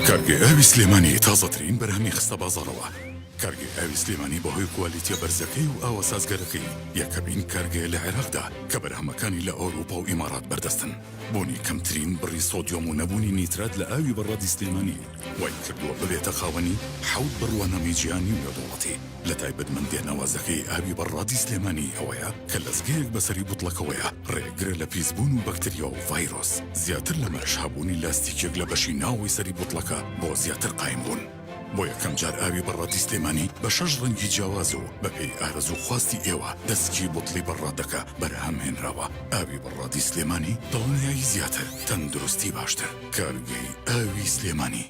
کارگەی ئاوی سلێمانی تازەترین بەرهەمی خستە بازاڕەوە. کارگەی ئاوی سلێمانی بەهۆی کوالیتیە بەرزەکەی و ئاوە سازگەرەکەی یەکەمین کارگەیە لە عێراقدا کە بەرهەمەکانی لە ئەوروپا و ئیماڕات بەردەستن. بوونی کەمترین بڕی سۆدیۆم و نەبوونی نیترات لە ئاوی بەڕادی سلێمانی وای کردووە ببێتە خاوەنی حەوت بڕوانامەی جیهانی و نێودەوڵەتی. لە تایبەتمەندیە ناوازەکەی ئاوی بەڕادی سلێمانی ئەوەیە کە لەزگەیەک بەسەری بوتڵەکەوەیە ڕێگرە لە پیسبوون و بەکتریا و ڤایرۆس، زیاتر لەمەش هەبوونی لاستیکێک لە بەشی ناوەوەی سەری بوتڵەکە بۆ زیاتر قایم بوون. بۆ یەکەم جار ئاوی بەڕادی سلێمانی بە شەش ڕەنگی جیاواز و بەپێی ئارەزوو خواستی ئێوە دەسکی بوتڵی بەڕادەکە بەرهەم هێنراوە. ئاوی بەڕادی سلێمانی دڵنیایی زیاتر، تەندروستی باشتر. کارگەی ئاوی سلێمانی.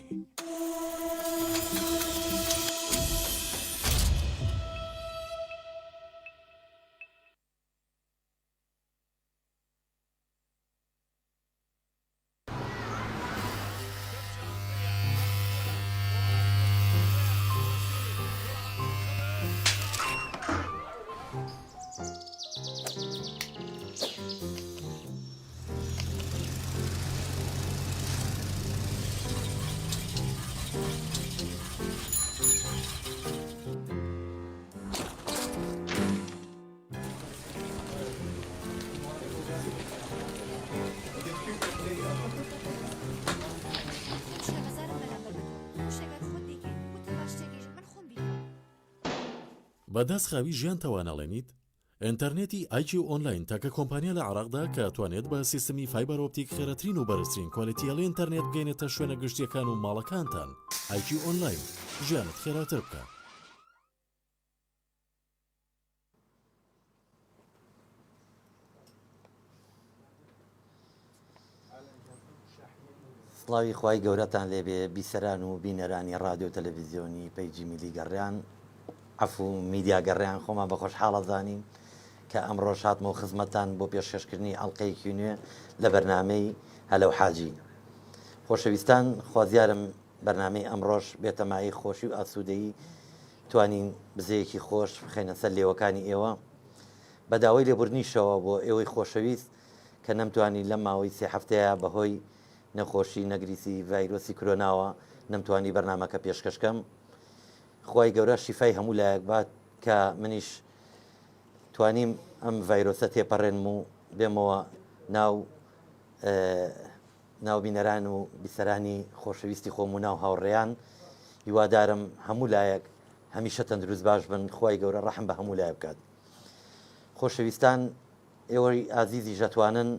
بە دەست خاوی ژیانتەوە ناڵێنیت؟ ئینتەرنێتی ئای کیو ئۆنلاین تاکە کۆمپانیا لە عێراقدا کە توانێت بە سیستمی fiber optic خێراترین و بەرزترین quality هێڵی ئینتەرنێت بگەینێتە شوێنە گشتیەکان و ماڵەکانتان. ئای کیو ئۆنلاین، ژیانت خێراتر بکە. سڵاوی خوای گەورەتان لێبێ بیسەران و بینەرانی ڕادیۆ تەلەڤیزیۆنی پەیجی میلی گەڕیان عەفو میدیا گەڕیان خۆمان بە خۆشحاڵە زانین کە ئەمڕۆش هاتمەوە خزمەتتان بۆ پێشکەشکردنی ئەڵلقەیەکی نوێ لە بەرنامەی هەلەو حاجی خۆشەویستان خوازیارم بەرنامەی ئەمڕۆش بێتە مایەی خۆشی و ئاسوودەیی توانین بزەیەکی خۆش بخەینە سەر لێوەکانی ئێوە بە داوای لێبوردنیشەوە بۆ ئێوەی خۆشەویست کە نەمتوانی لەم ماوەی سێ هەفتەیە بەهۆی نەخۆشی نەگریسی ڤایرۆسی کرۆناوە نەمتوانی بەرنامەکە پێشکەش کەم خوای گەورە شیفای هەموو لایەک بات کە منیش توانیم ئەم ڤایرۆسە تێپەڕێنم و بێمەوە ناو ناو بینەران و بیسەرانی خۆشەویستی خۆم و ناو هاوڕێیان هیوادارم هەموو لایەک هەمیشە تەندروست باش بن خوای گەورە ڕەحم بە هەموو لایە بکات خۆشەویستان ئێوەی ئازیزیش ئەتوانن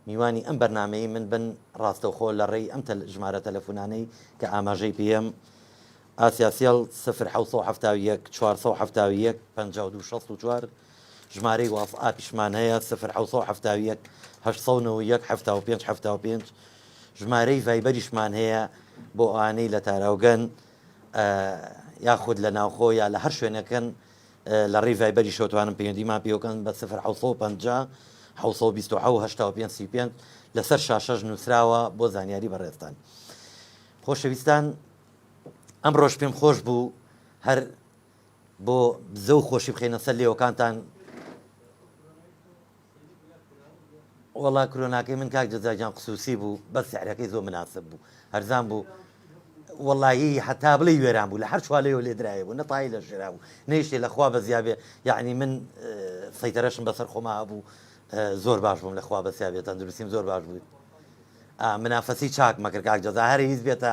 میوانی ئەم بەرنامەی من بن ڕاستەوخۆ لە ڕێی ئەم ژمارە تەلەفونانەی کە ئاماژەی پێم ئاسیاسێڵ 0771 471 52 64 ژمارەی واتس ئاپیشمان هەیە 0771 891 75 75 ژمارەی ڤایبەریشمان هەیە بۆ ئەوانەی لە تاراوگەن یاخود لە ناوخۆ یا لە هەر شوێنەکەن لە ڕێی ڤایبەریشەوە توانم پەیوەندیمان پێوەکەن بە 0750 727 85 35 لەسەر شاشەش نووسراوە بۆ زانیاری بەڕێزتان. خۆشەویستان ئەمڕۆش پێم خۆش بوو هەر بۆ بزە و خۆشی بخەینە سەر لێوەکانتان وەڵا کرۆناکەی من کاک جەزا گیان قسوسی بوو بەس سعرەکەی زۆر مناسب بوو هەرزان بوو وەڵاهی هەتا بڵێی وێران بوو لە هەر چوالەیەوە لێ درایە بوو نە تایی لە ژێرا بوو نەیشتێ لە خوا بەزیا بێ یعنی من سەیتەرەشم بەسەر خۆما هەبوو زۆر باش بووم لە خوا بەسیا بێ تەندروستیم زۆر باش بوو منافەسی چاک مەکرد کاک جەزا هەر هیچ بێتە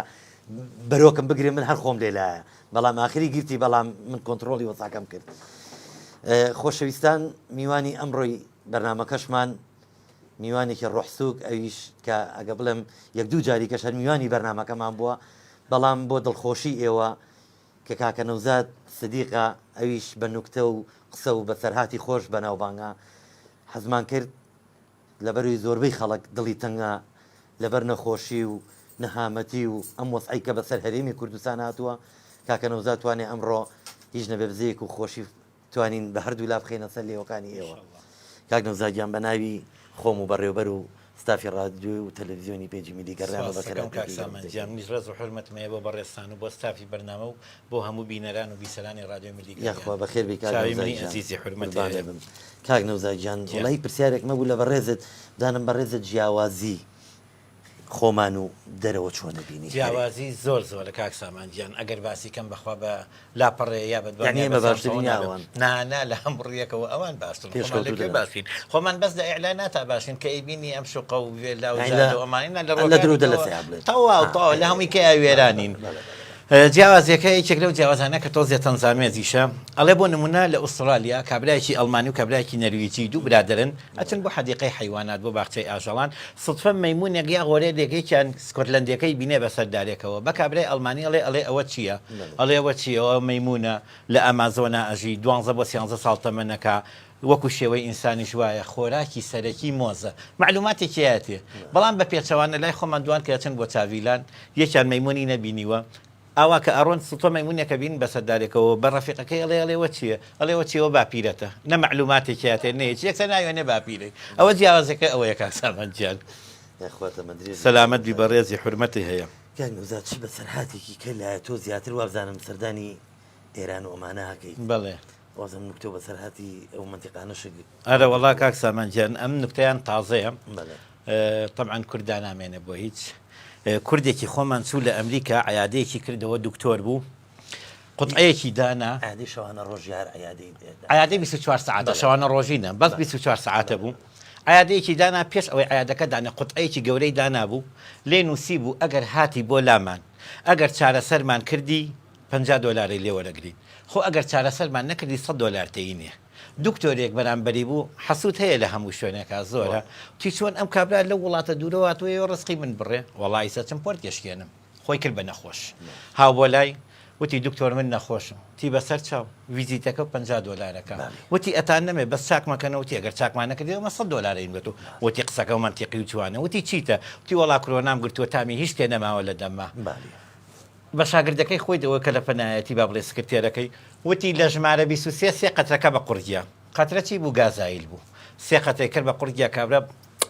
بەرۆکم بگرێ من هەر خۆم لێ لایە بەڵام ئاخری گرتی بەڵام من کۆنتترۆڵی وەساکەم کرد خۆشەویستان میوانی ئەمڕۆی بەرنامەکەشمان میوانێکی ڕۆحسوک ئەویش کە ئەگە بڵێم یەک دوو جاری کەش هەر میوانی بەرنامەکەمان بووە بەڵام بۆ دڵخۆشی ئێوە کە کاکە نەوزاد سدیقە ئەویش بە نوکتە و قسە و بەسەرهاتی خۆش بەناوبانگە حەزمان کرد لەبەروی زۆربەی خەڵک دڵی تەنگە لەبەر نەخۆشی و نەهامەتی و ئەم وەزعەی کە بەسەر هەرێمی کوردستان هاتووە کاکە نەوزاد توانێ ئەمڕۆ هیچ نەبێ بزەیەک و خۆشی توانین بە هەردوو لا بخەینە سەر لێوەکانی ئێوە کاک نەوزاد گیان بە ناوی خۆم و بەڕێوبەر و ستافی ڕادیۆ و تەلەڤیزیۆنی پەیجی میلی گەڕیان بە سپاس دەکەم کاک سامان گیان منیش ڕێز و حورمەتم هەیە بۆ بەڕێزتان و بۆ ستافی بەرنامە و بۆ هەموو بینەران و بیسەرانی ڕادیۆی میلی گەڕیان یاخوا بەخێر بێی کاک چاوی نەوزاد منی گیان ئەزیزی حورمەت قوربانت هەیە بم کاک نەوزاد گیان گیان وەڵایی پرسیارێکم هەبوو لە بەڕێزت بزانم بەڕێزت جیاوازی. خۆمان و دەرەوە چۆن ئەبینی هەرێ؟ جیاوازی زۆر زۆرە کاک سامان گیان ئەگەر باسی کەم بەخوا بە لاپەڕەیە یا بە دوان یانی یا بە ئێمە سیان باشترین سەوە یا نابێ ئەوان؟ نا نا لە هەموو ڕوویەکەوە ئەوان باشترن خۆمان لە کوێ پێشکەوتووترن؟ باشین خۆمان بەس لە ئیعلاناتا باشین کە ئەیبینی ئەم شوقە و ڤێلا و یانی لە زادە و ئەمانەی نا لە لە ڕووەکانی درۆ دە لە کەوە سەیا بڵێن تەواو ها تەواو ئێ لە ئێ هەمووی کەیا بەڵێ بەڵێ وێرانین بەڵێ بەڵێ بەڵێ. جیاوازیەکە یەکێک لەو جیاوازانە کە تۆزێ تەنزامێزیشە ئەڵێ بۆ نمونە لە ئوسترالیا کابرایەکی ئەڵمانی و کابرایەکی نەرویجی دوو برادەرن ئەچن بۆ حەدیقەی حەیوانات بۆ باخچەی ئاژەڵان، سوتفە مەیموونێک یا غۆرێلێک یەکیان سکۆتلەندیەکەی بینێ بەسەر دارێکەوە، بە کابرای ئەڵمانی ئەڵێ ئەڵێ ئەوە چییە؟ ئەڵێ ئەوە چییە؟ ئەوە مەیموونە لە ئامازۆنا ئەژی، دوانزە بۆ سیانزە ساڵ تەمەنەکا، وەکو شێوەی ئینسانیش وایە، خۆراکی سەرەکی مۆزە. مەعلووماتێکی ئەیاتێ. بەڵام بە پێچەوانە لای خۆمان دوان کە ئەچن بۆ چاڤیلان، یەکیان مەیموونی نەبینیوە، ئاوا کە ئەڕۆن سوتفە مەیمونێک ئەبینن بەسەر دارێکەوە بە ڕەفیقەکەی ئەڵێ ئەڵێ وە چیە ئەڵێ وە چیە وە باپیرەتە نە مەعلوماتێکی هاتێ نە هیچ یەکسەر ناوێنێ باپیرەی ئەوە جیاوازەکە ئەوەیە کاک سامان گیان یاخوا تەمەندرێژ بی سەلامەت بی کاک نەوزاد. بەڕێزی حورمەتی هەیە. کاک نەوزاد چ بەسەرهاتێکی کە لایە تۆ زیاتر وابزانم سەردانی ئێران و ئەمانە ئەکەیت بەڵێ. وازم نوکتە و بەسەرهاتی ئەو مەنتیقانەشت ئەرەوەڵا کاک سامان گیان ئەم نوکتەیان تازەیە بەڵێ. تەبعەن کورد دانامێنێ بۆ هیچ کوردێکی خۆمان چوو لە ئەمریکا عیادەیەکی کردەوە دکتۆر بوو قوتعەیەکی دانا عیادەی شەوانە ڕۆژی هەر عیادەی عیادەی 24 سەعاتە شەوانە ڕۆژی نە بەس 24 سەعاتە بوو عیادەیەکی دانا پێش ئەوەی عیادەکە دانێ قوتعەیەکی گەورەی دانابوو لێ نووسی بوو ئەگەر هاتی بۆ لامان ئەگەر چارەسەرمان کردی 50 دۆلاری لێ وەرەگرین خۆ ئەگەر چارەسەرمان نەکردی 100 دۆلار تێینێ دکتۆرێک بەرامبەری بوو، حەسوود هەیە لە هەموو شوێنێکا زۆرە، وتی چۆن ئەم کابرا لەو وڵاتە دوورەوە هاتووە ئێوە ڕزقی من بڕێ، وەڵا ئیسە چم پۆرت گەشکێنم. خۆی کرد بە نەخۆش. هاو بۆ لای، وتی دکتۆر من نەخۆشم. وتی بەسەر چاو، ڤیزیتەکە و 50 دۆلارەکە. وتی ئەتان نەمێ بەس چاکمەکەنەوە، وتی ئەگەر چاکمان نەکردی ئێمە سەد دۆلارەین بە تۆ. وتی قسەکە مەنتیقی و جوانە. وتی چیتە؟ وتی وەڵا کرۆنام گرتووە تامی هیچ شتێ نەماوە لە دەمما. بە شاگردەکەی خۆی دەوە کە لە پەنایەتی با بڵێ سکرتێرەکەی وتی لە ژمارە 23 سێ قەترەکە بە قوڕگیا قەترە چی بوو گازایل بوو سێ قەترەی کرد بە قوڕگیا کابرا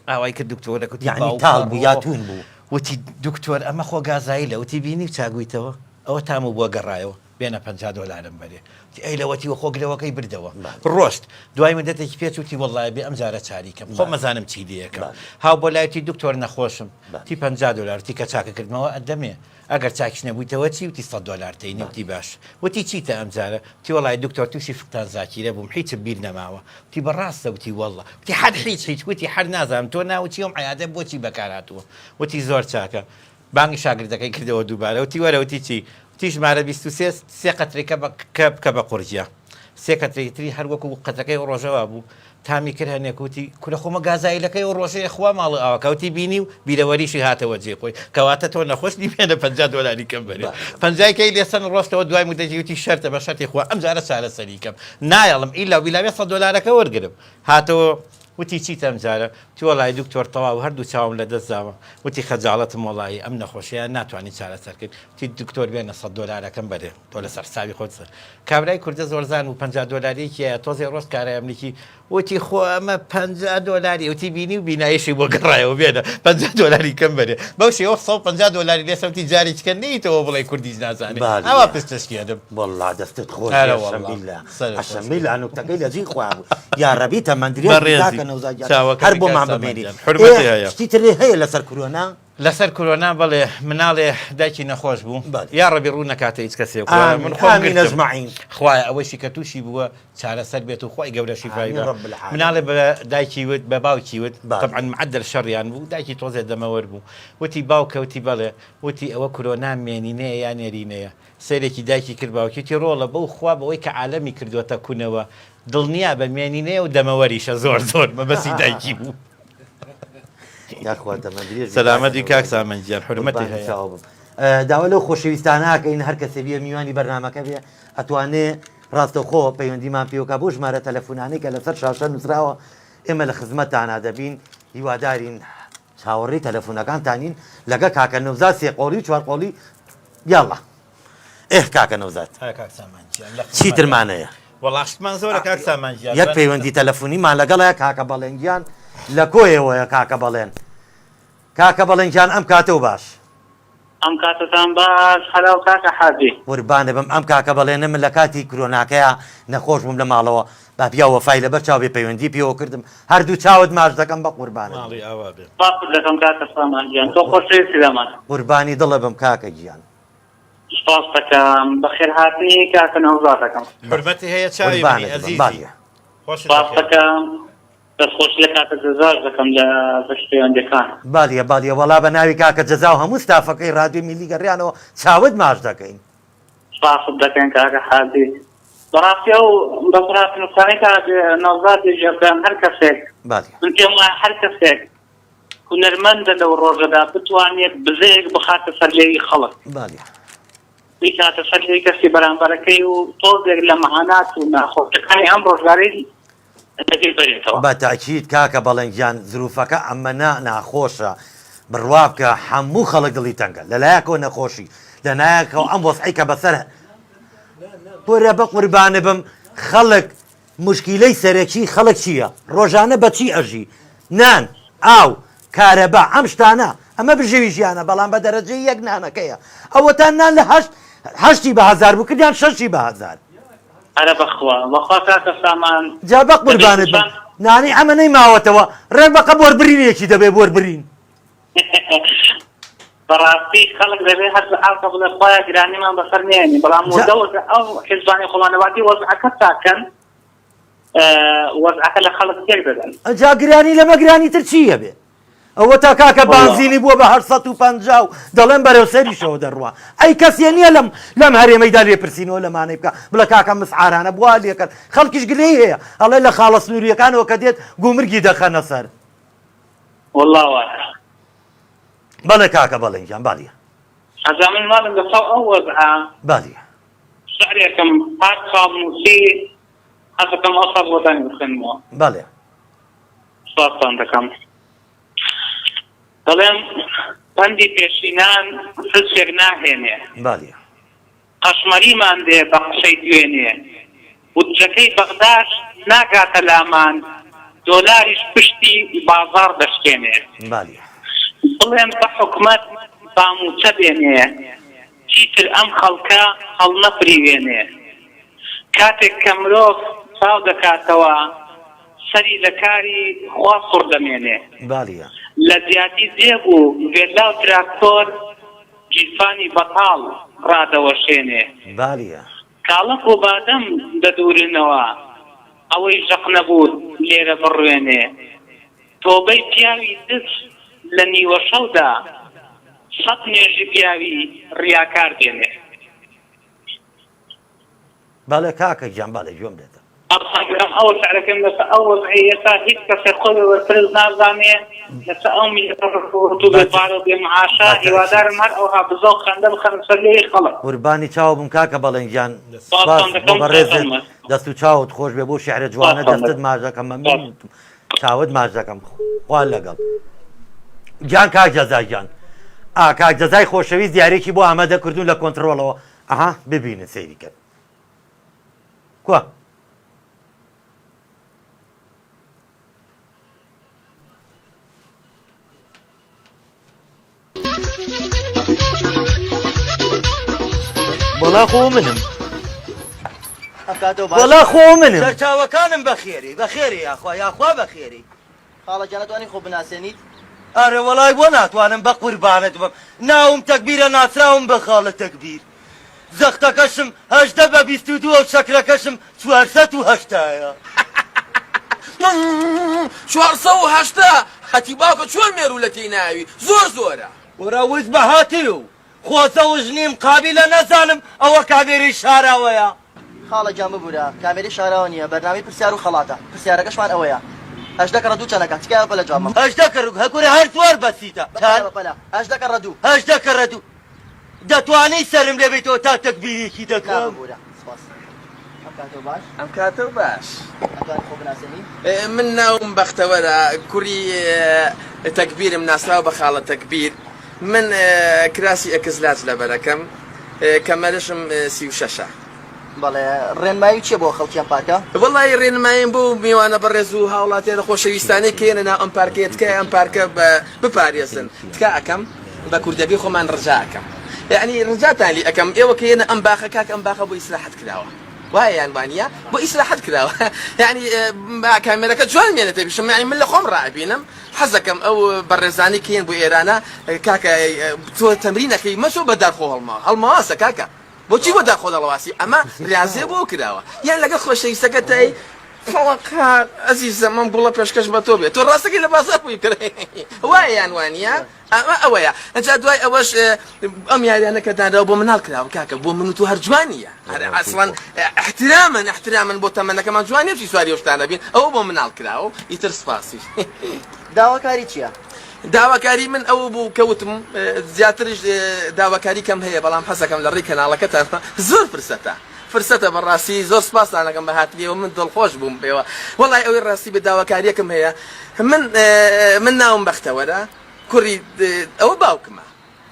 ئاوای کرد دکتۆرە وتی یعنی باوکە تاڵ بوو یا ڕۆ. توون بوو؟ وتی دکتۆر ئەمە خۆ گازایلە وتی بینی و چاکبوویتەوە ئەوە تام و بووە گەڕایەوە بێنە 50 دۆلارم بەرێ وتی ئەی لەوەتی وە خۆ گرەوەکەی بردەوە ڕۆشت دوای مدەتێکی پێچ وتی وەڵڵای بێ ئەم جارە چاری کەم خۆ مەزانم چی لێ ئەکەم هاو بۆ لای وتی دکتۆر نەخۆشم وتی 50 دۆلار وتی کە چاکە کردمەوە ئەدەمێ ئەگەر چاکیش نەبوویتەوە چی؟ وتی سەد دۆلار تەینی. وتی باش. وتی چیتە ئەمجارە؟ وتی وەڵای دکتۆر تووشی فقدان زاکیرە بووم حیچم بیر نەماوە. وتی بەڕاستە؟ وتی وەڵڵا. وتی هەر حیچ حیچ. وتی هەر نازانم تۆ ناوت چیە ئەم عیادە بۆچی بەکار هاتووە؟ وتی زۆر چاکە. بانگی شاگردەکەی کردەوە دووبارە. وتی وەرە. وتی چی؟ وتی ژمارە 23 سێ قەترەی کە بە کە بکە بە قوڕگیا. سێ قەترەی تری هەر وەکوو قەترەکەی ئەو ڕۆژە وابوو. تامی کرد هەنێک وتی، کورە خۆ مە گازایلەکەی ئەو ڕۆژەیە خوا ماڵ ئاوا کا وتی بینی و بیرەوەریشی هاتەوە جێی خۆی کەواتە تۆ نەخۆش نی بێنە 50 دۆلاری کەم بەرێ پەنجای کەی لێ سەن ڕۆشتەوە دوای مدەکی وتی شەرتە بە شەرتی خوا ئەم جارە چارەسەری کەم نایەڵم ئیلا و بیلا بێ 100 دۆلارەکە وەرگرم هاتەوە وتی چیتە ئەم جارە وتی وەڵای دکتۆر تەواو هەردوو چاوم لە دەست داوە وتی خەجاڵەتم وەڵایی ئەم نەخۆشیە ناتوانین چارەسەر کەین وتی دکتۆر بێنە 100 دۆلارەکەم بەرێ تۆ لەسەر حسابی خۆت سەر کابرای کوردە زۆرزان بوو 50 دۆلاریەکی هەیە تۆزێ ڕۆشت کارای ئەمریکی وتی خۆ ئەمە 50 دۆلاری وتی بینی و بینایشی بۆ گەڕایەوە بێنە 50 دۆلاری کەم بەرێ بەو شێوە 150 دۆلاری لێ سەوتی جاری چکە نەیتەوە بڵێ کوردیش نازانێ باریە. ئاوا پشتشکێنم وەڵا دەستت خۆش ئەرە بێ وەڵا. شەمبیلا سەرت خۆش عەشەمبیلا نوکتەکەی لە جێی خۆیان بوو یاڕەبی تەمەن درێژ بی بەڕێزی. کاکە نەوزاد گیان چاوەکەمی هەر کاک بۆمان سامان بمێنی گیان. حورمەتی ئێ هەیە. شتی تر هەیە لەسەر کرۆنا؟ لەسەر کرۆنا بەڵێ مناڵێ دایکی نەخۆش بوو بەڵێ. یاڕەبی ڕوو نەکاتە هیچ کەسێک خوایە من ئامین خۆم ئامین گرتم اجمعین. خوایە ئەوەشی کە تووشی بووە چارەسەر بێت و خوای گەورە شیفای ئامین با رب العالمین. مناڵێ بە دایکی وت بە باوکی وت بەڵێ. تەبعەن معەدەل شەڕیان بوو دایکی تۆزێ دەمەوەر بوو وتی باوکە وتی بەڵێ وتی ئەوە کرۆنا مێنینەیە یا نێرینەیە سەیرێکی دایکی کرد باوکی وتی ڕۆڵە بەو خوا بەوەی کە عالەمی کردۆتە کونەوە دڵنیا بە مێنینەیە و دەمەوەریشە زۆر زۆر مەبەستی دایکی بوو. یاخوا تەمەن درێژ بی سەلامەت بی کاکە کاک نەوزاد سامەن گیان حورمەتی قوربانی هەیە. چاو بم داوا لەو خۆشەویستانە ئەکەین هەر کەسێ بیە میوانی بەرنامەکە بێ ئەتوانێ ڕاستەوخۆ پەیوەندیمان پێوەکا بۆ ژمارە تەلەفونانەی کە لەسەر شاشە نووسراوە ئێمە لە خزمەتتانا دەبین هیوادارین چاوەڕێی تەلەفونەکانتانین لەگە کاکە نەوزاد سێ قۆڵی و چوار قۆڵی یاڵڵا ئێه کاکە نەوزاد ها کاک سامان گیان لە چی خزمەتتان. ترمان هەیە؟ وەڵا شتمان زۆرە کاک سامان گیان یەک بەس پەیوەندی تەلەفونیمان لەگەڵە کاکە بەڵێن گیان لە کۆیەوەیە کاکە بەڵێن کاکە بەڵێن گیان ئەم کاتەو باش. ئەم کاتەتان باش هەلاو کاکە حاجی. قوربانت بم ئەم کاکە بەڵێنە من لە کاتی کرۆناکەیا نەخۆش بووم لە ماڵەوە با پیاو وەفای لەبەر چاو بێ پەیوەندی پێوە کردم هەردوو چاوت ماچ دەکەم بەقوربانت بم. ماڵی ئاوا بێ. سپاست دەکەم کاکە سامان گیان تۆ خۆشەویستی لەمان. قوربانی دڵت بم کاکە گیان. سپاست دەکەم بەخێرهاتنی کاکە نەوزاد دەکەم. حورمەتی هەیە چاوی منی قوربانت بم ئەزیزی بالیە. خۆشت سپاست بەخێر. دەکەم دەستخۆشی لە کاکە جەزاش دەکەم لە بەشی پەیوەندیەکان. بالیە بالیە وەڵا بە ناوی کاکە جەزا و هەموو ستافەکەی ڕادیۆی میللی گەڕیانەوە چاوت ماچ دەکەین. سپاست دەکەین کاکە حاجی. بەڕاستی ئەو بەسەرهاتن و قسانەی کاک نەوزاد دێژەکان هەر کەسێک بالیە. من پێم وایە هەر کەسێک هونەرمەندە لەو ڕۆژەدا بتوانێت بزەیەک بخاتە سەر لێوی خەڵک. بالیە. بیکاتە سەر لێوی کەسی بەرامبەرەکەی و تۆزێک لە مەعانات و ناخۆشیەکانی ئەم ڕۆژگارەی لەبیر بەرێتەوە. بە تەئکید کاکە بەڵێن گیان زروفەکە ئەمەنە ناخۆشە بڕوا بکە هەموو خەڵک دڵی تەنگە لەلایەکەوە نەخۆشی لەنایەکەوە ئەم وەزعەی کە بەسەر کورە بەقوربانبم خەڵک موشکیلەی سەرەکی خەڵک چییە ڕۆژانە بە چی ئەژی نان ئاو کارەبا ئەم شتانە ئەمە بژێوی ژیانە بەڵام بە دەرەجەی یەک نانەکەیە ئەوەتا نان لە هەشت هەشتی بە هەزار بوو کردیان شەشی بە هەزار. ئەرە بەخوا بەخوا کاکە سامان جا بەقوربانت بم نانی ئەمەنەی ماوەتەوە ڕێک بەقە بۆربرینێکی دەبێ بۆربرین. بەڕاستی خەڵک دەبێ هەر بە ئاوکە بڵێ خوایە گرانیمان بەسەر نێنی بەڵام وردە وردە ئەو حیزبانەی خۆمان لەباتی وەزعەکە چاکەن وەزعەکە لە خەڵک تێک دەدەن. ئەجا گرانی لەمە گرانی تر چی هەبێ ئەوەتا کاکە بانزینی بووە بە 850 و دەڵێن بەرەو سەریشەوە دەڕوا ئەی کەسێ نییە لەم لەم هەرێمەیدا لێپرسینەوە لەمانەی بکە بڵێ کاکە مسعارانە بوا لێکەن خەڵکیش گلەی هەیە ئەڵێ لە خاڵە سنووریەکانەوە کە دێت گومرگی دەخەنە سەر. وەڵا وایە. بەڵێ کاکە بەڵێن گیان بالیە. ئەجا من ماڵم لە چاو ئەو وەزعە. بالیە. شعرێکم پار ساڵ نووسی حەزەکەم ئەو ساڵ بۆتانی بخوێنمەوە. بەڵێ. سپاستان دەکەم. دەڵێم پەندی پێشینان فلسێک ناهێنێ. بالیە. قەشمەریمان دێ بە قسەی دوێنێ. بودجەکەی بەغداش ناگاتە لامان، دۆلاریش پشتی بازاڕ دەشکێنێ. بڵێم بە حکومەت با مووچە بێنێ، چیتر ئەم خەڵکە هەڵنەفریوێنێ. کاتێک کە مرۆڤ چاو دەکاتەوە، سەری لە کاری خوا سوڕ دەمێنێ. لە جیاتی جێب و ڤێلا و تراکتۆر، گیرفانی بەتاڵ ڕادەوەشێنێ. بالیە. کاڵەک و بادەم دەدوورنەوە، ئەوەی ژەق نەبوو لێرە بڕوێنێ. تۆبەی پیاوی دز لە نیوەشەودا، سەت نوێژی پیاوی ڕیاکار دێنێ. بەڵێ کاکە گیان بەڵێ گوێم لێتە. ئەڵحەمدللە ئەوە شعرەکەم لەسەر ئەو وەزعەی ئێستا هیچ کەسێک خۆی بە بەرپرس نازانێ لەسەر ئەو میللەتە ڕووت و بێ پارە و بێ معاشە هیوادارم هەر ئەوها بزە و خەندە بخەنە سەر لێوی خەڵک. قوربانی چاو بم کاکە بەڵێن گیان سوپاس بۆ بەڕێزت دەست و چاوت خۆش بێ بۆ شیعرە جوانە دەستت ماچ دەکەم مەمنون چاوت ماچ دەکەم خوا لەگەڵ گیان کاک جەزا گیان ئا کاک جەزای خۆشەویست دیارێکی بۆ ئامادە کردوون لە کۆنتڕۆڵەوە ئەها ببینن سەیری کەن کوا؟ وەڵا خۆ منم وەڵا خۆ منم سەرچاوەکانم بەخێری بەخێری یاخوا یاخوا بەخێری خاڵە گیان ئەتوانی خۆ بناسێنیت؟ ئەرێ وەڵای بۆ ناتوانم بەقوربانت بم ناوم تەکبیرە ناسراوم بە خاڵە تەکبیر زەختەکەشم 18 بە 22 و شەکرەکەشم 480یە. 480 هەتی باوکە چۆن مێروولە تێی ناوی زۆر زۆرە. وەرە وز بە هاتیو خۆ زەوج نیم قابیلە نەزانم ئەوە کامێرەی شاراوەیە. خاڵە گیان ببورە کامێرەی شاراوە نیە بەرنامەی پرسیار و خەڵاتە پرسیارەکەشمان ئەوەیە 18 کەڕە دوو چەنەکە تکایە بەپەلە جواب مەدە. 18 کەڕ هەکورە هەر زۆر بەسیتە چەند؟ بەپەلە 18 کەڕە دوو. 18 کەڕە دوو دەتوانی سەرم لێ بەیتەوە تا تەکبیرێکی دەکەم؟ نا ببورە سپاس. ئەم کاتەو باش. ئەم کاتەو باش. ئەتوانی خۆ بناسێنی؟ من ناوم بەختەوەرە کوڕی تەکبیرم ناسراو بە خاڵە تەکبیر. من کراسی X large لەبەرەکەم کەمەرشم 36 ە. بەڵێ ڕێنمایی چیە بۆ خەڵکی ئەم پارکە؟ وەڵایی ڕێنماییم بۆ میوانە بەڕێز و هاوڵاتیانە خۆشەویستانەی کە یەنە ناو ئەم پارکەیە تکایە ئەم پارکە بپارێزن تکا ئەکەم. بە کوردەکەی خۆمان ڕجا ئەکەم یەعنی ڕجاتان لی ئەکەم ئێوە کە یەنە ئەم باخە کاکە ئەم باخە بۆ ئیسراحەت کراوە وایە یان وانیە بۆ ئیسراحەت کراوە یەعنی با کامێرەکە جوان بێنێتە پیشم یەعنی من لە خۆم ڕائەبینم حەزەکەم ئەو بەڕێزانەی کە یەن بۆ ئێرانە کاکە تۆ تەمرین ئەکەی مەچۆ بە دار خۆ هەڵمە هەڵمەواسە کاکە بۆچی بۆ دار خۆ دەڵەواسی ئەمە ڕیازێ بۆ کراوە یان لەگەڵ خۆشەویستەکەتای فڵقار ئەزیزم ئەم گوڵە پێشکەش بە تۆ بێت تۆ ڕاستەکەی لە بازاڕ بووی بکڕی وایە یان وانییە ئەمە ئەوەیە ئەجا دوای ئەوەش ئەم یاریانە کە دانراوە بۆ مناڵ کراوە کاکە بۆ من و تۆ هەر جوان نییە هەر ئەسڵەن احترامن احترامن بۆ تەمەنەکەمان جوان نییە بچی سواری ئەو شتانە بین ئەوە بۆ مناڵ کراوە و ئیتر سپاسی. داواکاری چییە؟ داواکاری من ئەوە بوو کە وتم زیاتریش داواکاری کەم هەیە بەڵام حەزەکەم لە ڕێی کەناڵەکەتان زۆر فرسەتە فرسەتە بەڕاستی زۆر سپاستان ئەکەم بە هاتنیەوە من دڵخۆش بووم پێوە وەڵای ئەوەی ڕاستی بێ داواکاریەکم هەیە من من ناوم بەختەوەرە کوڕی ئەوە باوکمە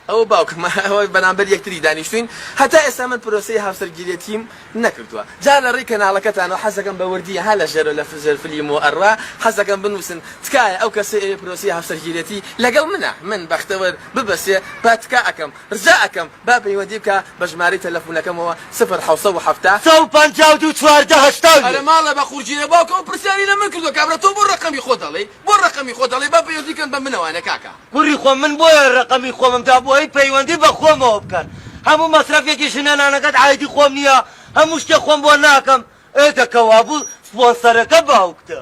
ئەوە باوکمە ئەوە بەرامبەر یەکتری دانیشتوین هەتا ئێستا من پرۆسەی هاوسەرگیرێتیم نەکردووە جا لە ڕێی کەناڵەکەتانەوە حەزەکەم بە وردی ها لە ژێرەوە لە ژێر فلیم و ئەڕوا حەزەکەم بنووسن تکایە ئەو کەسەی ئەوێ پرۆسەی هاوسەرگیرێتی لەگەڵ منە من بەختەوەر ببەسێ با تکا ئەکەم ڕجا ئەکەم با پەیوەندی بکا بە ژمارەی تەلەفونەکەمەوە سفر 770. 152 14 81. ئەرێ ماڵە بە قورگیرە باوکە ئەو پرسیاری لە من کردوە کابرا تۆ بۆ ڕەقەمی خۆت ئەڵێی بۆ ڕەقەمی خۆت ئەڵێی با پەیوەندی کەن بە منەوانێ کاکە. کوڕی خۆم من بۆیە ڕەقەمی خۆمم دا بۆ ئەوی پەیوەندی بە خۆمەوە بکەن هەموو مەسرەفێکی ژنەنانەکەت عایدی خۆم نییە هەموو شتێک خۆم بۆ ناکەم ئێ دە کەوابوو سپۆنسەرەکە باوکتە.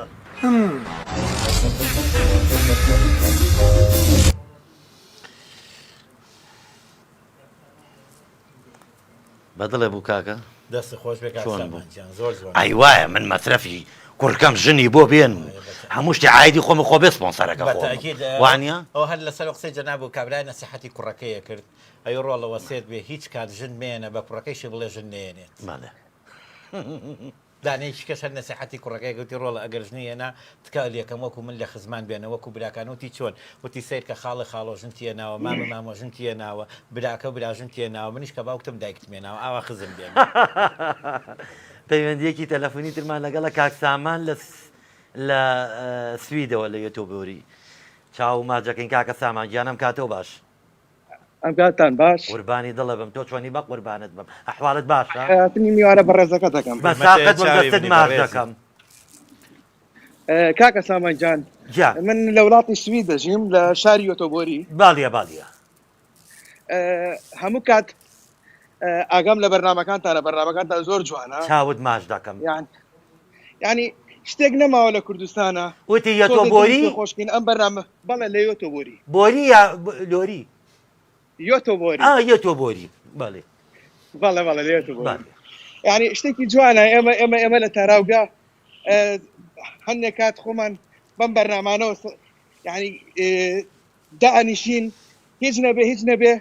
بەدڵێ بوو کاکە؟ دەستت خۆش بێ کاک چۆن بوو؟ سامان گیان زۆر جوان ئەی وایە من مەسرەفی کوڕکەم ژنی بۆ بێنم و هەموو شتی عایدی خۆمە خۆ بێ سپۆنسەرەکە بە خۆمم تەئکید وانیە؟ ئەوە هەر لەسەر قسەی جەناب و کابرای نەسیحەتی کوڕەکەی ئەکرد ئەی ڕۆڵە وەسێت بێ هیچ کات ژن مێنە بە کوڕەکەیشی بڵێ ژن نێنێت. بەڵێ. دانەیەکی کەش هەر نەسیحەتی کوڕەکەی گوتی ڕۆڵە ئەگەر ژنی هێنا تکا لێکەم وەکو من لە خزمان بێنە وەکو براکان وتی چۆن وتی سەیرکە خاڵە خاڵۆژنتی هێناوە مامە مامۆژنتی هێناوە براکە براژنتی هێناوە منیش کە باوکتم دایکتم هێناوە ئاوا خزم بێنە. پەیوەندیەکی تەلەفۆنی ترمان لەگەڵە کاک سامان لە لە سویدەوە لە یۆتۆبۆری چاو ماجەکەین کاکە سامان گیان ئەم کاتەو باش. ئەم کاتتان باش. قوربانی دڵە بم تۆ چۆنی بەقوربانت بم ئەحواڵت باشە؟ خێرهاتنی میوانە بەڕێزەکە دەکەم. بە ساقت بم دەستت ماچ دەکەم. کاکە سامان گیان گیان. من لە وڵاتی سوید دەژیم لە شاری یۆتۆبۆری. باڵیە باڵیە. هەموو کات ئاگام لە بەرنامەکانتانە بەرنامەکانتان زۆر جوانە. چاوت ماچ دەکەم. یان یانی شتێک نەماوە لە کوردستانە وتی یۆتۆبۆری؟ خۆشکین ئەم بەرنامە بەڵێ لە یۆتۆبۆری. بۆری یا لۆری؟ یۆتۆبۆری. ئا یۆتۆبۆری بەڵێ. بەڵێ بەڵێ لە یۆتۆبۆری. یانی شتێکی جوانە ئێمە ئێمە ئێمە لە تاراوگە هەندێک کات خۆمان بەم بەرنامانەوە یانی دائەنیشین هیچ نەبێ هیچ نەبێ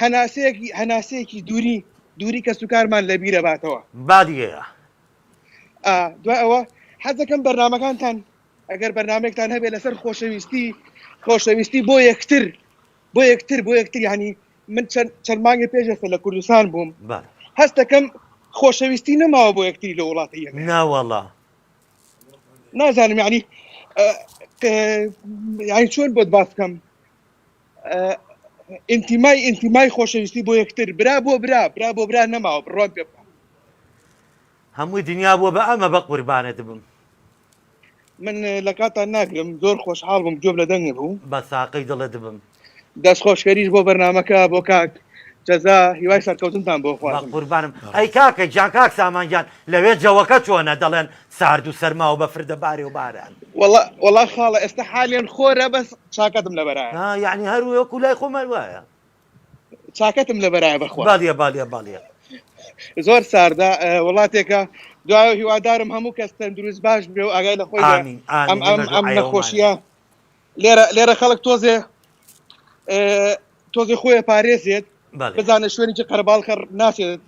هەناسەیەکی هەناسەیەکی دووری دووری کەسوکارمان لەبیرە باتەوە. بادیەیە. دوای ئەوە حەزەکەم بەرنامەکانتان ئەگەر بەرنامەیەکتان هەبێ لەسەر خۆشەویستی خۆشەویستی بۆ یەکتر بۆ یەکتر بۆ یەکتر یعنی من چەند چەند مانگی پێش ئێستا لە کوردستان بووم بەڵێ. هەستەکەم خۆشەویستی نەماوە بۆ یەکتری لە وڵاتی ئێمە. ناوەڵا. نازانم یعنی یعنی چۆن بۆت باس بکەم ئینتیمای ئینتیمای خۆشەویستی بۆ یەکتر برا بۆ برا برا بۆ برا نەماوە بڕوام پێ بکە. هەمووی دنیا بووە بە ئەمە بە قوربانت بم. من لە کاتان ناگرم زۆر خۆشحاڵ بووم گوێم لە دەنگت بوو. بە ساقەی دڵت بم. دەست خۆشکەریش بۆ بەرنامەکە بۆ کاک جەزا هیوای سەرکەوتنتان بۆ بە خوازم. قوربانم ئەی کاکە گیان کاک سامان گیان لەوێ جەوەکە چۆنە دەڵێن سارد و سەرما و بەفر دەبارێ و باران. وەڵا وەڵا خاڵە ئێستا حالیەن خۆرە بەس چاکەتم لەبەرایە. ها یەعنی هەر وەکو لای خۆم هەر وایە. چاکەتم لەبەرایە بەخوا. باڵیە باڵیە باڵیە. زۆر ساردە وڵاتێکە دوای هیوادارم هەموو کەس تەندروست باش بێ و ئاگای لە خۆی بێ. ئامین ئامین ئەم ئەم ئێمەش ئەم دوعای ئەوەمان نەخۆشیە هەیە. لێرە لێرە خەڵک تۆزێ تۆزێ خۆیە پارێزێت بەڵێ. بزانە شوێنێکی قەرەباڵخە ناچێت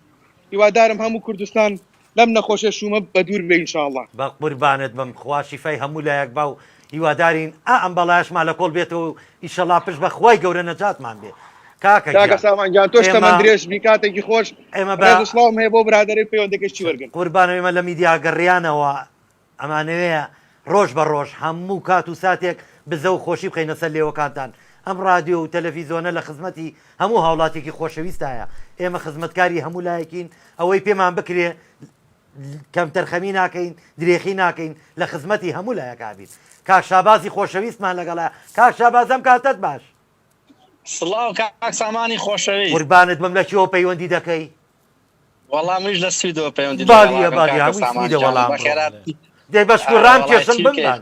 هیوادارم هەموو کوردستان لەم نەخۆشیە شومە بەدوور بێ ان شاء اللە. بە قوربانت بم خوا شیفای هەموو لایەک با و هیوادارین ئا ئەم بەڵایەشمان لە کۆڵ بێتەوە و ئیشەڵا پشت بە خوای گەورە نەجاتمان بێ کاکە کاکە گیان سامان گیان تۆش ئێمە تەمەن درێژ بی کاتێکی خۆش ئێمە بە ڕێز و سڵاوم هەیە بۆ برادەرەی پەیوەندەکەش چی وەرگن. قوربانم ئێمە لە میدیا گەڕیانەوە ئەمانەوێ ڕۆژ بە ڕۆژ هەموو کات و ساتێک بزە و خۆشی بخەینە سەر لێوەکانتان. ئەم ڕادیۆ و تەلەفیزۆنە لە خزمەتی هەموو هاوڵاتیەکی خۆشەویستایە ئێمە خزمەتکاری هەموو لایەکین ئەوەی پێمان بکرێ کەمتەرخەمی ناکەین درێخی ناکەین لە خزمەتی هەموو لایەکا بین کاک شابازی خۆشەویستمان لەگەڵە کاک شاباز ئەم کاتەت باش. سڵاو کاک سامانی خۆشەویست. قوربانت بم لە کوێوە پەیوەندی دەکەی؟ وەڵا منیش لە سویدەوە پەیوەندی لەگەڵ بالیە ئەکەم بالیە کاکە هەمووی سامان سویدە گیان وەڵام بڕۆ بەخێرات دەی بەشکو ئارە ڕام وەڵای کێشم چی بکەی بمبان.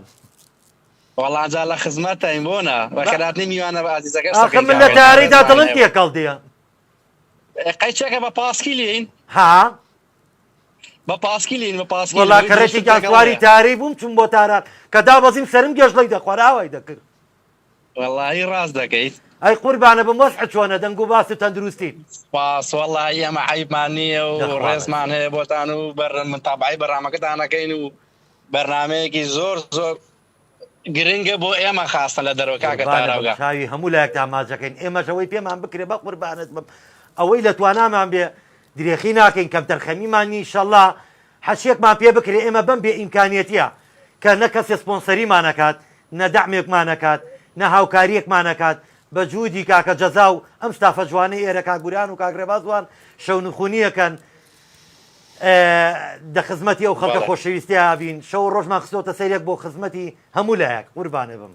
وەڵا جا لە خزمەتتاین بۆ نا بە بەخێراتنی میوانە ئازیزەکەش ئاخە دەکەین من لە کاکە گیان تەیارەیدا ڕێزمان دڵم هەیە تێکەڵ دێ. ئێ قەیچەکە بە پاسکیلین؟ ها؟ بە پاسکیلین بە پاسکیل وەڵا بۆی دڵشت کەڕێتێکیان تێکەڵ سواری دێ. تارەی بووم چووم بۆ تاران کە دابەزیم سەرم گێژڵەی دەخوارد ئاوای دەکرد. وەڵاهی ڕاست دەکەیت. ئەی قوربانە بم وەزعت چۆنە دەنگ و باست و تەندروستیت. سپاس وەڵاهی ئێمە عەیبمان نییە و دەخوا ڕێزمان بەرزی. هەیە بۆتان و بەر متابەعەی بەرنامەکەتان ئەکەین و بەرنامەیەکی زۆر زۆر گرنگە بۆ ئێمە خاستە لە دەرەوە کاکە قوربانت بم تاراوگە. چاوی هەموو لایەکتان ماچەکەین ئێمەش ئەوەی پێمان بکرێ بەقوربانت بم ئەوەی لە توانامان بێ درێخی ناکەین کەمتەرخەمیمان نیە ئیشەڵا هەرچیەکمان پێ بکرێ ئێمە بەم بێ ئیمکانیەتیە کە نە کەسێ سپۆنسەریمان ئەکات نە دەعمێکمان ئەکات نە هاوکاریەکمان ئەکات بە جهودی کاکە جەزا و ئەم ستافە جوانەی ئێرە کاک بورهان و کاک ڕێباز وان شەونخونی ئەکەن دە خزمەتی ئەو خەڵکە بەڵێ. خۆشەویستیە بین شەو و ڕۆژمان خستۆتە سەر یەک بۆ خزمەتی هەموو لایەک قوربانت بم.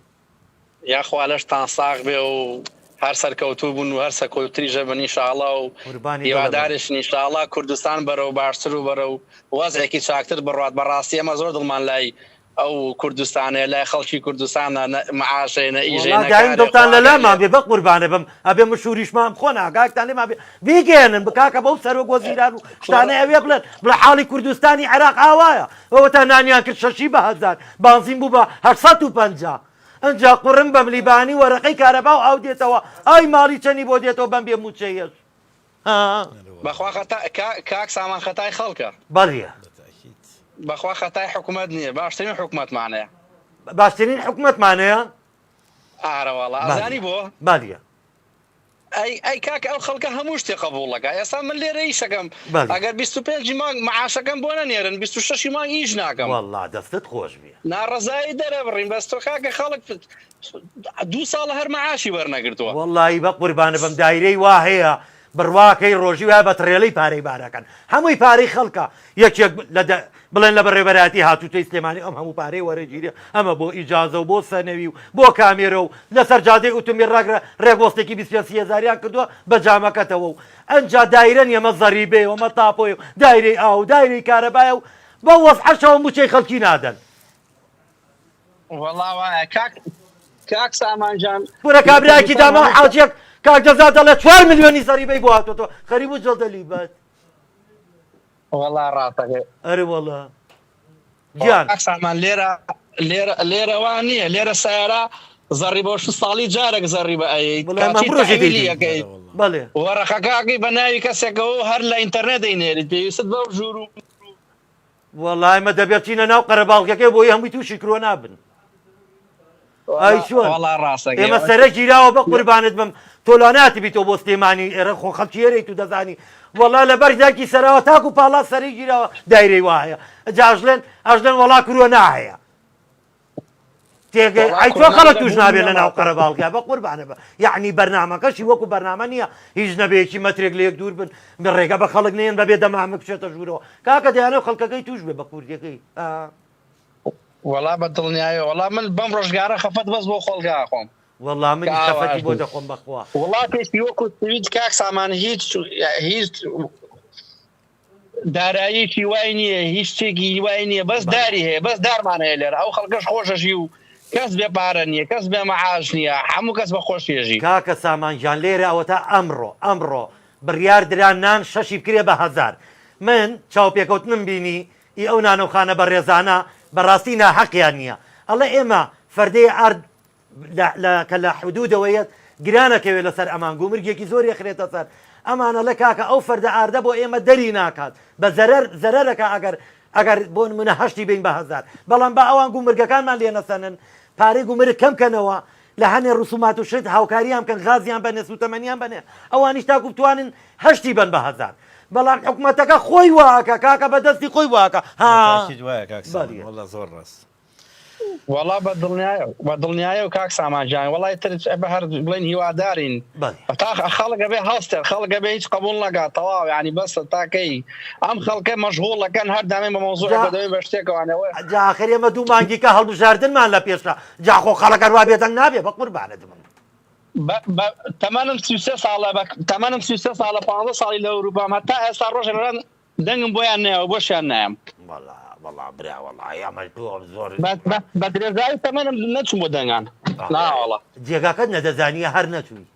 یاخوا لەشتان ساغ بێ و هەر سەرکەوتوو بن و هەر سەکەوتریش بن ان شاء اللە و قوربانی دڵت بم. هیواداریشن ان شاء اللە کوردستان بەرەو باشتر و بەرەو وەزعێکی چاکتر بڕوات بەڕاستی ئێمە زۆر دڵمان لای ئەو کوردستانەیە لای خەڵکی کوردستانە نە معاشێ نە ئیشێ وەڵا نە دایم کارێ دڵتان خوا لە ئاگای لامان لێ بێ بەقوربانت بم ئەبێ مشوریشمان بخۆن ئاگاکتان لێمان بێ بیگەیەنن بکاکە بەو سەرۆک وەزیران و شتانەی ئەوێ بڵێن بڵێ حاڵی کوردستانی عێراق ئاوایە ئەوەتا نانیان کرد شەشی بە هەزار بانزین بوو بە 850 ئەنجا قوڕم بە ملیبانی وەرەقەی کارەبا و ئاو دێتەوە ئای ماڵی چەنی بۆ دێتەوە بەم بێ موچەیەش ها بەخوا خەتا کاک سامان خەتای خەڵکە. بەڵێ. بەخوا خەتای حکومەت نییە باشترین حکومەتمان هەیە. باشترین حکومەتمان هەیە؟ ئارەوەڵا ئەزانی بۆ؟ بەڵێ. ئەی ئەی کاکە ئەو خەڵکە هەموو شتێ قبوڵ ئەکا ئێستا من لێرە ئیشەکەم بەڵێ. ئەگەر 25 ی مانگ معاشەکەم بۆ نەنێرن 26 ی مانگ ئیش ناکەم. وەڵا دەستت خۆش بێ. ناڕەزایی دەرەبڕین بەس تۆ کاکە خەڵک دوو ساڵە هەر معاشی وەرنەگرتووە. وەڵایی بەقوربانت بم دایرەی وا هەیە بڕواکەی ڕۆژی وایە بە تڕێلەی پارەی بارەکەن هەمووی پارەی خەڵکە یەکێک لە بڵێن لە بەڕێوەبەرایەتی هاتوچۆی سلێمانی ئەم هەموو پارەی وەرەگیرێ ئەمە بۆ ئیجازە و بۆ سەنەوی و بۆ کامێرە و لەسەر جادەی ئوتومبیل ڕاگرە ڕێک وەستێکی 25 سی هەزاریان کردووە بە جامەکەتەوە و ئەنجا دایرە نیە مە زەریبەیە و مە تاپۆیە و دایرەی ئاو و دایرەی کارەبایە و بەو وەزعەشەوە موچەی خەڵکی نادەن. وەڵا وایە کاک کاک سامان جان کورە لە کابرایەکی کوردستان داما و هەموو حاجیەک کاک جەزا دەڵێ چوار ملیۆنی زەریبەی بۆ هاتۆتەوە خەریک بوو جڵدە لیبات. وەڵا ڕاستەکەی. ئەرێ وەڵا گیان. کاک سامان لێرە لێرە لێرە وا نییە لێرە سەیارە زەڕیبە و ساڵی جارێک زەڕیبە ئەیەیت وەڵا ئەمە کاچی ئەمڕۆ ژی تەحویلی دەیدەین. ئەکەیت بەڵێ. وەرەقەکە ئەکەی بە ناوی کەسێکەوە و هەر لە ئینتەرنێت دەینێریت پێویستت بەو ژوور و وەڵا ئێمە دەبێ بچینە ناو قەرەباڵغیەکەی بۆی هەمووی تووشی کرۆنا بن. ئای چۆن وەڵا ڕاستەکەی ئێمە سەرە گیراوە بە قوربانت بم تۆ لا ناتبی تۆ بۆ سلێمانی ئێرە خۆ خەڵکی ئێرەی تو دەزانی وەڵا لەبەر دایکی سەراوە تاکو پاڵا سەری گیراوە دایرەی وا هەیە جا ئەژڵێن ئەژڵێن وەڵا کرۆنا هەیە تێگەی وەڵا ئەی تۆ کرۆنا خەڵک لە توش بوونی نابێت لە ناو نەما قەرەباڵغیا بە قوربانە بە یعنی بەرنامەکەشی وەکو بەرنامە نییە هیچ نەبێکی مەترێک لە یەک دوور بن بە ڕێگە بە خەڵک نێن بەبێ دەمامک بچێتە ژوورەوە کاکە دەیانەوە خەڵکەکەی توش بێ بە کوردیەکەی ئا. وەڵا بە دڵنیایەوە وەڵا من بەم ڕۆژگارە خەفەت بەس بۆ خۆڵگا ئەخۆم وەڵا کە منیش ئاوا خەفەتی بۆ ئەژیم دەخۆم بەخوا. وڵاتێکی وەکو سوید کاک سامان هیچ هیچ داراییەکی وای نییە هیچ شتێکی وای نییە بەس بەڵێ. داری هەیە بەس دارمان هەیە لێرە ئەو خەڵکەش خۆشەژی و کەس بێ پارە نییە کەس بێ مەعاش نییە هەموو کەس بە خۆشیەژی. کاکە سامان گیان لێرە ئەوەتا ئەمڕۆ ئەمڕۆ بڕیار درا نان شەشی بکرێ بە هەزار من چاوپێکەوتنم بینی ئی ئەو نانەوخانە بەڕێزانە بەڕاستی ناحەقیان نیە ئەڵێ ئێمە فەردەی ئارد لە لە کە لە حدودەوە یەت گران ئەکەوێ لەسەر ئەمان گومرگێکی زۆر یەخرێتە سەر ئەمان ئەڵێ کاکە ئەو فەردە ئاردە بۆ ئێمە دەری ناکات بە زەرەر زەرەرەکا ئەگەر ئەگەر بۆ نمونە هەشتی بین بە هەزار بەڵام با ئەوان گومرگەکانمان لێ نەسەنن پارەی گومرگ کەم کەنەوە لە هەنێ ڕسومات و شت هاوکاریان بکەن غازیان بەنێ سوتەمەنیان بەنێ ئەوانیش تاکو بتوانن هەشتی بەن بە هەزار بەڵام حکومەتەکە خۆی وا ئەکا کاکە بە دەستی خۆی وا ئەکا ها بە تاکید وایە کاک سامان بەڵێ. وەڵا زۆر ڕاست. وەڵا بە دڵنیایەو بە دڵنیایەو کاک سامان گیان وەڵا ئیتر بە هەر بڵێن هیوادارین بەڵێ. تا خەڵک ئەبێ هەڵستێت خەڵک ئەبێ هیچ قبوڵ نەکات تەواو یانی بەسە تا کەی ئەم خەڵکە مەشغوڵەکەن هەر دامێن بە مەوزوعێک جا و دەمێن بە شتێکەوانەوە جا ئاخر ئێمە دوو مانگیکە هەڵبژاردنمان لە پێشە جا خۆ خەڵک هەروا بێدەنگ نابێ بە قوربانت بم. بە بە تەمەنم 33 ساڵە بە تەمەنم 33 ساڵە 15 ساڵی لە ئەوروپام هەتا ئێستا ڕۆژێک لەران دەنگم بۆیان نایەوە بۆشیان نایەم. وەڵا وەڵا برا وەڵا ئەمە تۆ زۆر بە بە بە درێژایی تەمەنم نەچووم بۆ دەنگان ناوەڵا. جێگاکەت نەدەزانیە هەر نەچووی.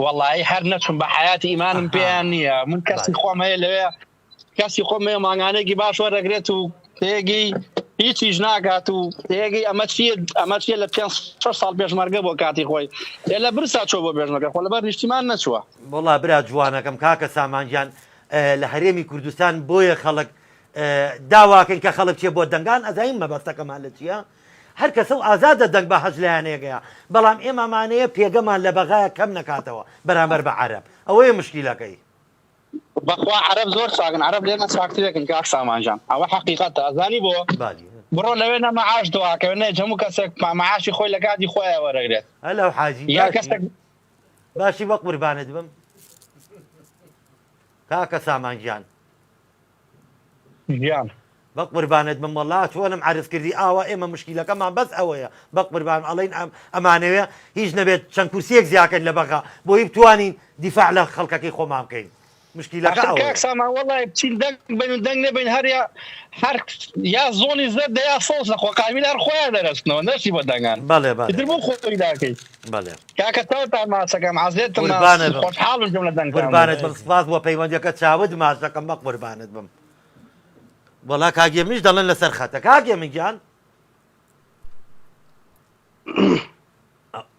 وەڵایی هەر نەچووم بە حەیاتی ئیمانم پێیان نییە من کەسی خۆم هەیە لەوێ کەسی خۆم هەیە مانگانێکی باش وەرەگرێت و تێگەی هیچیش ناکات و تێگەی ئەمە چییە ئەمە چییە لە پێ شەش ساڵ پێشمەرگە بۆ کاتی خۆی ئێ لە برسا چۆ بۆ پێشمەرگە خۆ لەبەر نیشتیمان نەچووە. وەڵا برا جوانەکەم کاکە سامان گیان لە هەرێمی کوردستان بۆیە خەڵک داواکەین کە خەڵک بچێ بۆ دەنگان ئەزانین مەبەستەکەمان لە چییە هەر کەسە و ئازادە دەنگ بە هەچ لایەنێکەیە بەڵام ئێمەمانەیە پێگەمان لە بەغایە کەم نەکاتەوە بەرامبەر بە عەرەب ئەوەیە مشکیلەکەی. بەخوا عەرەب زۆر چاکن عەرەب لێمە چاکترێکن کاک سامان جان ئەوە حەقیقەتە ئەزانی بۆ بڕۆ لەوێ نە مەعاش دواکەوێ نە هەموو کەسێک مەعاشی خۆی لە کاتی خۆیان وەرەگرێت هەلو حاجی یا کەسێک باشی بە قوربانت بم کاکە سامان گیان. گیان. بەقوربانت بم وەڵا چۆنم عەرز کردی ئاوا ئێمە مشکیلەکەمان بەس ئەوەیە بەقوربان ئەڵێین ئەمانەوێ هیچ نەبێت چەند کورسیەک زیاکەین لە بەغا بۆی بتوانین دیفاع لە خەڵکەکەی خۆمان بکەین مشکیلەکە ئاخر ئەوەیە. کاک سامان وەڵای بچین دەنگ بەین و دەنگ نەبەین هەر یا هەر یا زۆنی زەردە یا سەوز لە خۆ قامیل هەر خۆیان دەرەچنەوە نەچی بۆ دەنگان بەڵێ بەڵێ ئیتر بۆ خۆی داکەی بەڵێ. کاکە چاوتان ماچەکەم عەزێتم قوربانت بم خۆشحاڵم گوێم لە دەنگتان بوو. قوربانت بم سپاس بۆ پەیوەندیەکەت چاوت ماچ دەکەم بەقوربانت بم. وەڵا کاک هێمنیش دەڵێن لەسەر خەتە کاک هێمن گیان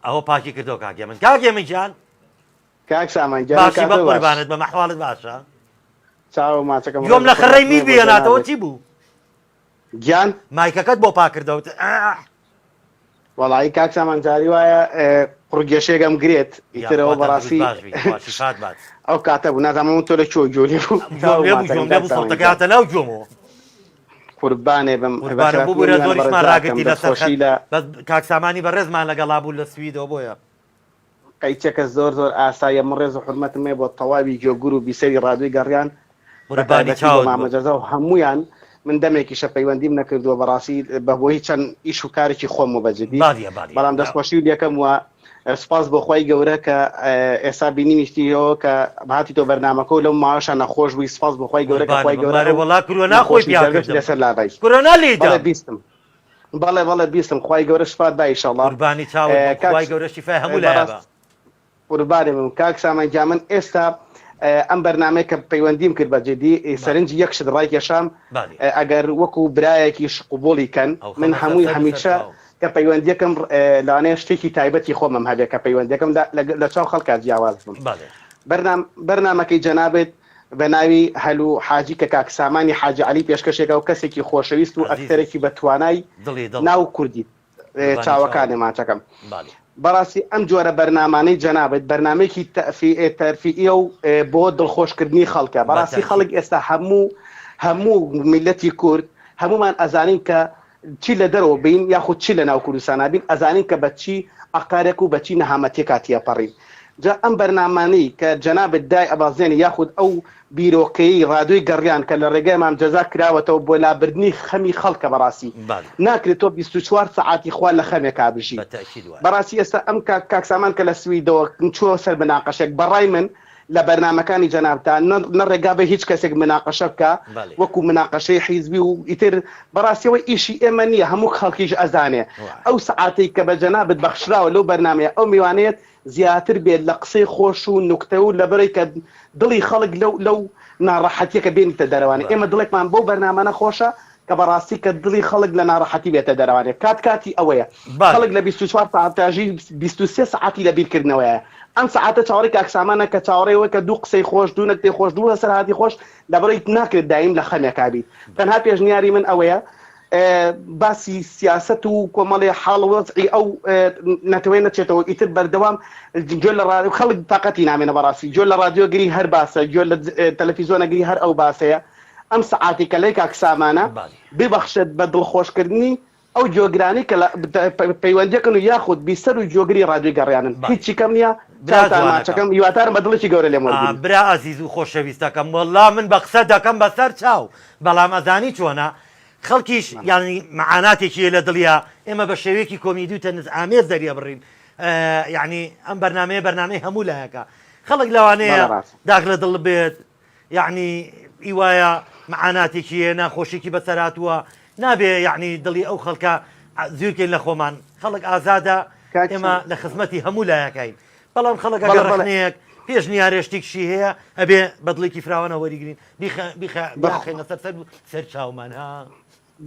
ئەوە پاکی کردەوە کاک هێمن کاک هێمن گیان کاک سامان گیان باشی بە کاتە باش قوربانت بە مەحواڵت باشە چاو ماچەکەم گوێم ڕێز لە و خڕەی حورمەتم میر هەیە بۆ بێناتەوە جەنابت چی بوو گیان مایکەکەت بۆ پاکردەوە ئاح. وەڵایی کاک سامان جاری وایە قوڕگێشێک ئەم گرێت ئیترەوە یاخوا تەندروست بەڕاستی باش بی خوا شیفات بات. ئەو کاتە بوو نازانم ئەو تۆ لە کوێوە گوێ لێ بوو گوێم چاو لێ بوو ماچەکەم گوێم لێ کاک بوو سامان سەوتەکەی گیان هاتە ناو گوێمەوە. قوربانێ بم قوربانم بەخێرهاتنی ببورە میوانە زۆریشمان بەڕێزاکەم ڕاگرتی لەسەر خەت دەستخۆشی لە بەس کاک سامانی بەڕێزمان لەگەڵا بوو لە سویدەوە بۆیە. قەیچەکە زۆر زۆر ئاساییە من ڕێز و حورمەتم هەیە بۆ تەواوی گوێگر و بیسەری ڕادیۆی گەڕیان بە قوربانی تایبەتی بۆ چاوت مامە بم. جەزا و هەموویان من دەمێکیشە پەیوەندیم نەکردووە بەڕاستی بە هۆی چەند ئیش و کارێکی خۆم و بە جدی بالیە بالیە بەڵام برا. دەستخۆشی لەکەم و سوپاس بۆ خوای گەورە کە ئێستا بینیمیشتیەوە کە هاتیتەوە بەرنامەکە و لەو ماوەشا نەخۆش بووی سوپاس بۆ خوای گەورە کە قوربانت خوای بم گەورە ئەرێ ئەو وەڵا کورۆنا خۆی نەخۆشی پیا زەردەشت کردم لەسەر لابەی کورۆنا لێی بەڵێ دام. بیستم بەڵێ بەڵێ بیستم خوای گەورە شفات با ئیشەڵا قوربانی چاوت بم کاک خوای گەورە شیفای هەموو لایە بەڕاست با. قوربانی بم کاک سامان گیان من ئێستا ئەم بەرنامەیە کە پەیوەندیم کرد بە جدی سەرنجی یەک شت ڕایکێشام ئەگەر وەکو برایەکیش قبوڵی کەن من هەمووی هەمیشە کە پەیوەندیەکەم لەوانەیە شتێکی تایبەتی خۆمم هەبێ کە پەیوەندیەکەم لە چاو خەڵکا جیاواز بم بەرنامەکەی جەنابت بە ناوی هەلو حاجی کە کاک سامانی حاجی عەلی پێشکەشێکە و کەسێکی خۆشەویست و ئەکتەرێکی بە توانای ناو کوردی چاوەکانێ ماچەکەم بەڕاستی ئەم جۆرە بەرنامانەی جەنابت بەرنمەیەکی تەرفیئیە و بۆ دڵخۆشکردنی خەڵکە بەڕاستی خەڵک ئێستا هەموو هەموو میلەتی کورد هەمومان ئەزانین کە چی لە دەرەوە بین یاخود چی لە ناو کوردستانا بین ئەزانین کە بە چی ئەقارێک و بە چی نەهامەتیەکا تیەپەڕین جا ئەم بەرنامانەی کە جەنابت دای ئەبەزێنی یاخود ئەو بیرۆکەیەی ڕادیۆی گەڕیان کە لە ڕێگای مام جەزا کراوەتەوە بۆ لابردنی خەمی خەڵکە بەڕاستی ناکرێت تۆ 24 سەعاتی خوا لە خەمێکا بژی بەڕاستی ئێستا ئەم کاک کاک سامان کە لە سویدەوە چووە سەر مناقەشێک بەڕای من لە بەرنامەکانی جەنابتا نە ڕێگا بە هیچ کەسێک مناقەشە بکا وەکو مناقەشەی حیزبی و ئیتر بەڕاستیەوە ئیشی ئێمە نییە هەموو خەڵکیش ئەزانێ ئەو سەعاتەی کە بە جەنابت بەخشراوە لەو بەرنامەیە ئەو میوانەیەت زیاتر بێت لە قسەی خۆش و نوکتە و لەبەرەی کە دڵی خەڵک لەو لەو ناڕەحەتیە کە بێنیتە دەرەوانێ ئێمە دڵێکمان بەو بەرنامانە خۆشە کە بەڕاستی کە دڵی خەڵک لە ناڕەحەتی بێتە دەرەوانێ کات کاتی ئەوەیە خەڵک لە 24 سەعات ژی 23 سەعاتی لە بیرکردنەوەیە ئەم سەعاتە چاوەڕێی کاک سامانە کە چاوەڕێی ئەوەی کە دوو قسەی خۆش دوو نەکتەی خۆش دوو بەسەرهاتی خۆش لەبەرئەوەی ناکرێت دایم لە خەمێکا بیت تەنها پێشنیاری من ئەوەیە باسی سیاسەت و کۆمەڵێ حاڵ وەزعی ئەو نەتەوەیە نەچێتەوە ئیتر بەردەوام گوێ لە ڕادیۆ خەڵک تاقەتی نامێنە بەڕاستی گوێ لە ڕادیۆ گری هەر باسە گوێ لە تەلەفیزیۆنە گری هەر ئەو باسەیە ئەم سەعاتی کە لای کاک سامانە ببەخشێت بە دڵخۆشکردنی. ئەو گوێگرانەی کە لە پەیوەندیەکەن و یاخود بیسەر و گوێگری ڕادیۆی گەڕیانن هیچی کەم نیە برا چاوتان جوانەکەم. ماچەکەم هیوادارم بە دڵێکی گەورە لێم وەرگری. برا ئەزیز و خۆشەویستەکەم وەڵا من بە قسە دەکەم بە سەر چاو بەڵام ئەزانی چۆنە خەڵکیش یانی مەعاناتێکی هەیە لە دڵیا ئێمە بە شێوەیەکی کۆمیدی و تەنز ئامێز دەریەبڕین یانی ئەم بەرنامەیە بەرنامەی هەموو لایەکە خەڵک لەوانەیە بەڵێ ڕاستە. داخ لە دڵ بێت یەعنی ئی وایە مەعاناتێکی هەیە ناخۆشیکی بەسەر هاتووە نابێ یەعنی دڵی ئەو خەڵکە زویر کەین لە خۆمان خەڵک ئازادە کاک ئێمە سام لە خزمەتی هەموو لایەکین بەڵام خەڵک بەڵێ ئەگەر بەڵێ ڕەخنەیەک پێشنیارێ شتێکشی هەیە ئەبێ بە دڵێکی فراوانە وەریگرین بیخە بیخە بەخ بیانخەینە سەر سەر سەر چاومان ها.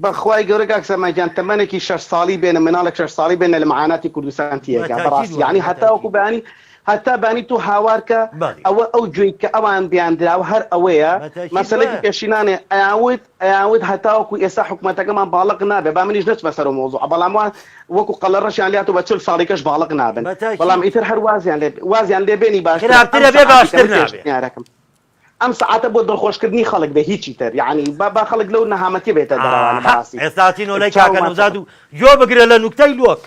بەخوای گەورە کاک سامان گیان تەمەنێکی شەش ساڵی بێنە مناڵێک شەش ساڵی بێنە لە معاناتی کوردستان تیەکا بە تاکید بەڕاستی وایە یعنی بە هەتا وەکو تاکید. بەیانی هەتا بانی تۆ هاوارکە بەڵی. ئەوە ئەو گوێی کە ئەوان بیاندراوە هەر ئەوەیە بە تاکید مەسەلەکی وایە. پێشینانێ ئەیانوت ئەیانوت هەتاوەکو ئێستا حکومەتەکەمان باڵق نابێ با منیش نەچمە سەر ئەو مەوزوعە بەڵام وا وەکو قەڵەڕەشیان لێ هاتووە بە 40 ساڵی کەش باڵق نابن بە تاکید. بەڵام ئیتر هەر وازیان لێ وازیان لێ بێنی باشترە ئەم خراپترە بێ سەعاتی کە باشتر من نابێ. پێشنیارەکەم ئەم سەعاتە بۆ دڵخۆشکردنی خەڵک بێ هیچی تر یەعنی با با خەڵک لەو نەهامەتیە بێتە دەرەوانە ئاها بەڕاستی ئێستا ئەچینەوە لای چاو کاکە نەوزاد ماچەکەم و گوێ بگرە لە نوکتەی لۆک.